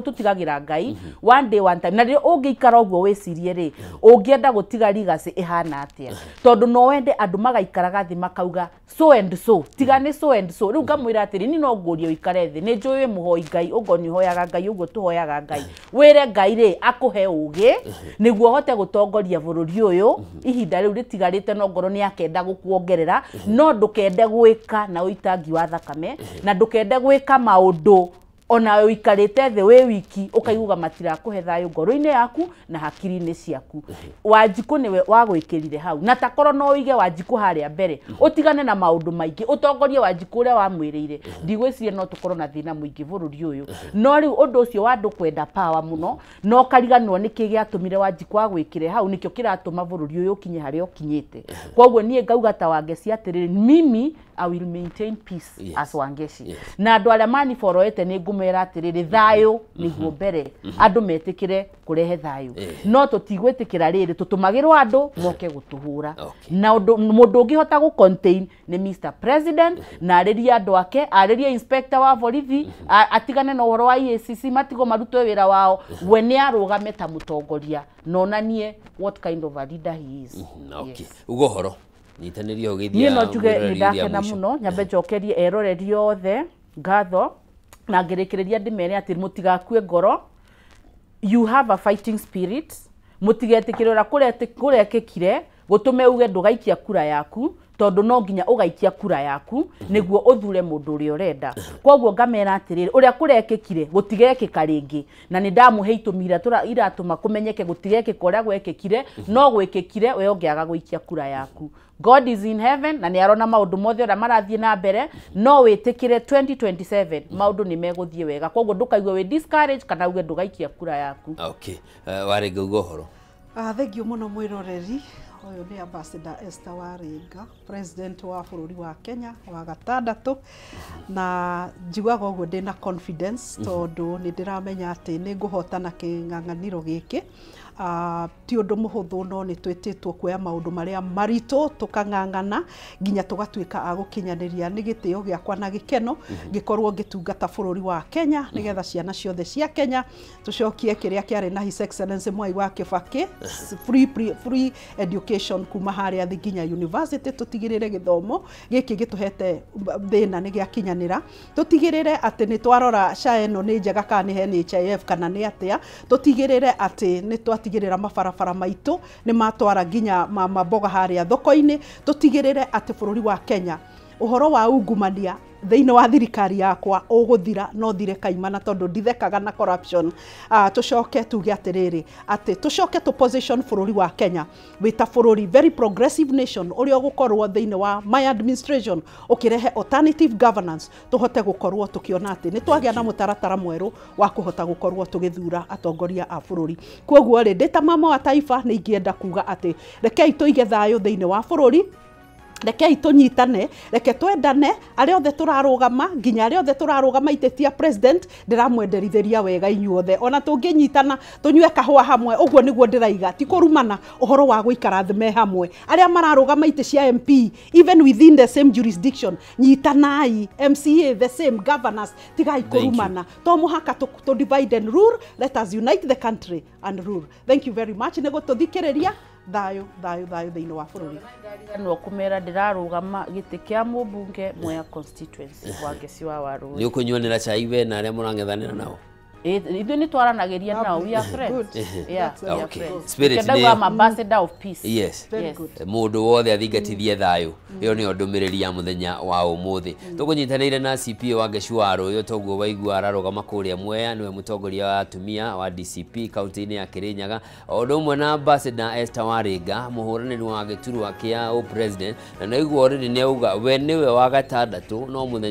tũtigagĩra Ngai, one day, one time. Na rĩrĩa ũngĩikara ũguo wĩcirie rĩ, ũngĩenda gũtiga legacy ĩhana atĩa? Tondũ no wende andũ magaikaraga thĩ makauga so and so, tiga nĩ so and so. Rĩu ngamwĩra atĩrĩ, niĩ no ngũrie ũikare thĩ, nĩ njũĩ wĩ mũhoi Ngai, ũngorwo nĩ ũhoyaga Ngai ũguo tũhoyaga Ngai, wĩre Ngai rĩ akũhe ũgĩ nĩguo ũhote gũtongoria bũrũri ũyũ ihinda rĩu rĩtigarĩte, no ngorwo nĩ akenda gũkuongerera. No ndũkende gwĩka na ũitangi wa thakame, na ndũkende gwĩka maũndũ ona ũikarĩte thĩ wĩ wiki ũkaiguaga matirakũhe thayũ ngoro-inĩ yaku na hakiri-inĩ ciaku. Wanjikũ nĩwe wagwĩkĩrire hau, na takorwo no ũige Wanjikũ harĩa mbere, ũtigane na maũndũ maingĩ, ũtongorie Wanjikũ ũrĩa wamwĩrĩire, ndigwĩciria no tũkorwo na thĩna mũingĩ bũrũri ũyũ. No rĩu ũndũ ũcio wa andũ kwenda power mũno no kariganĩrwo nĩkĩ gĩatũmire Wanjikũ agwĩkĩre hau, nĩkĩo kĩratũma bũrũri ũyũ ũkinye harĩa ũkinyĩte. Koguo niĩ ngauga ta Wangeci atĩrĩrĩ, mimi I will maintain peace as Wangeci. Na andũ arĩa maniboroete nĩ ngũmera atĩrĩrĩ, thayũ nĩguo mbere, andũ metĩkĩre kũrehe thayũ. No tũtigwĩtĩkĩra rĩrĩ tũtũmagĩrwo andũ moke gũtũhũra. Na ũndũ mũndũ ũngĩhota gũ contain nĩ Mr President, na arĩrie andũ ake, arĩrie inspector wa borithi, atigane na ũhoro wa EACC, matigwo marutwe wĩra wao, we nĩ arũgame ta mũtongoria na onanie what kind of a leader he is. Ugo ũhoro nyitanĩria ũgĩthiĩ. Niĩ no njuge nĩ ndakena mũno, nyambe njokerie eroreri othe ngatho, na ngĩrĩkĩrĩria ndĩmere atĩ mũtigakue ngoro, you have a fighting spirit, mũtigetĩkĩre ũrĩa kũrekĩkire gũtũme uge ndũgaikia kura yaku, tondũ no nginya ũgaikia kura yaku nĩguo ũthure mũndũ ũrĩa ũrenda. Koguo ngamera atĩrĩrĩ, ũrĩa kũrekĩkire gũtigekĩka rĩngĩ, na nĩ ndamũhe itũmi iria iratũma kũmenyeke gũtigekĩka ũrĩa gwekĩkire, no gwĩkĩkire we ũngĩaga gũikia kura yaku. God is in heaven na nĩ arona maũndũ mothe ũrĩa marathiĩ na mbere, no wĩtĩkĩre 2027 maũndũ nĩ megũthiĩ wega. Koguo ndũkaigue wĩ discouraged kana uge ndũgaikia kura yaku. Okay, warĩ ngauga ũhoro. Thengiũ mũno mwĩroreri. Ũyũ nĩ Ambassador Esther Waringa, President wa bũrũri wa Kenya wa gatandatũ, na njiguaga ũguo ndĩna confidence tondũ nĩ ndĩramenya atĩ nĩ ngũhotana kĩng'ang'anĩro gĩkĩ. Ti ũndũ mũhũthũ, no nĩ twĩtĩtwo kuoya maũndũ marĩa maritũ, tũkang'ang'ana nginya tũgatuĩka a gũkinyanĩria. Nĩ gĩtĩo gĩakwa na gĩkeno ngĩkorwo ngĩtungata bũrũri wa Kenya, nĩgetha ciana ciothe cia Kenya tũcokie kĩrĩa kĩarĩ na His Excellency Mwai wa Kibaki, free education kuma harĩa thĩ nginya university. Tũtigĩrĩre gĩthomo gĩkĩ gĩtũhete thĩna nĩ gĩakinyanĩra, tũtigĩrĩre atĩ nĩ twarora SHA ĩno nĩ njega kana nĩ NHIF kana nĩ atĩa, tũtigĩrĩre atĩ nĩ twatigĩrĩra mabarabara maitũ nĩ matwara nginya mamboga harĩa thoko-inĩ, tũtigĩrĩre atĩ bũrũri wa Kenya ũhoro wa ungumania thĩinĩ wa thirikari yakwa ũgũthira, no thire kaimana tondũ ndithekaga na corruption. Tũcoke tuge atĩrĩrĩ, atĩ tũcoke tũ position bũrũri wa Kenya wĩta bũrũri very progressive nation, ũrĩa ũgũkorwo thĩinĩ wa my administration ũkĩrehe alternative governance, tũhote gũkorwo tũkĩona atĩ nĩ twagĩa na mũtaratara mwerũ wa kũhota gũkorwo tũgĩthura atongoria a bũrũri. Koguo rĩ, ndĩ ta mama wa taifa nĩ ingĩenda kuga atĩ rekei tũige thayũ thĩinĩ wa bũrũri, rekei tũnyitane, reke twendane, arĩa othe tũrarũgama, nginya arĩa othe tũrarũgama itĩ president, ndĩramwenderithĩria wega inyuothe. Ona tũngĩnyitana tũnyue kahũa hamwe, ũguo nĩguo ndĩraiga, ti kũrumana, ũhoro wa gũikara thĩ me hamwe. Arĩa mararũgama itĩ cia MP, even within the same jurisdiction, nyitanai, MCA the same, governors, tigai kũrumana. To mũhaka to divide and rule, let us unite the country and rule. Thank you very much nĩ gũtũthikĩrĩria. Thayũ, thayũ, thayũ thĩinĩ wa bũrũri. No kumera ndĩrarũgama gĩtĩ kĩa mũmbunge Mwea constituency wa Ngeci wa Warũĩ. Nĩ ũkũnyuanĩra cai we na arĩa mũrang'ethanĩra nao? Ithuĩ nĩ twaranagĩria nao, we are friends. Yeah, we are friends. Spirit nĩ I'm ambassador of peace. Yes. Mũndũ wothe athingatithie thayũ. Ĩyo nĩyo ndũmĩrĩri ya mũthenya wa ũmũthĩ. Tũkũnyitanĩire na CPA wa Ngeci wa Warũĩ, toguo waigua ararũgama kũrĩa Mwea, nĩwe mũtongoria wa atumia wa DCP kaunti-inĩ ya Kirinyaga, o ũndũ ũmwe na ambassador Esther Waringa, mũhũranĩri wa gĩturwa kĩa president, na naigua already nĩ auga we nĩwe wa gatandatũ, no mũthenya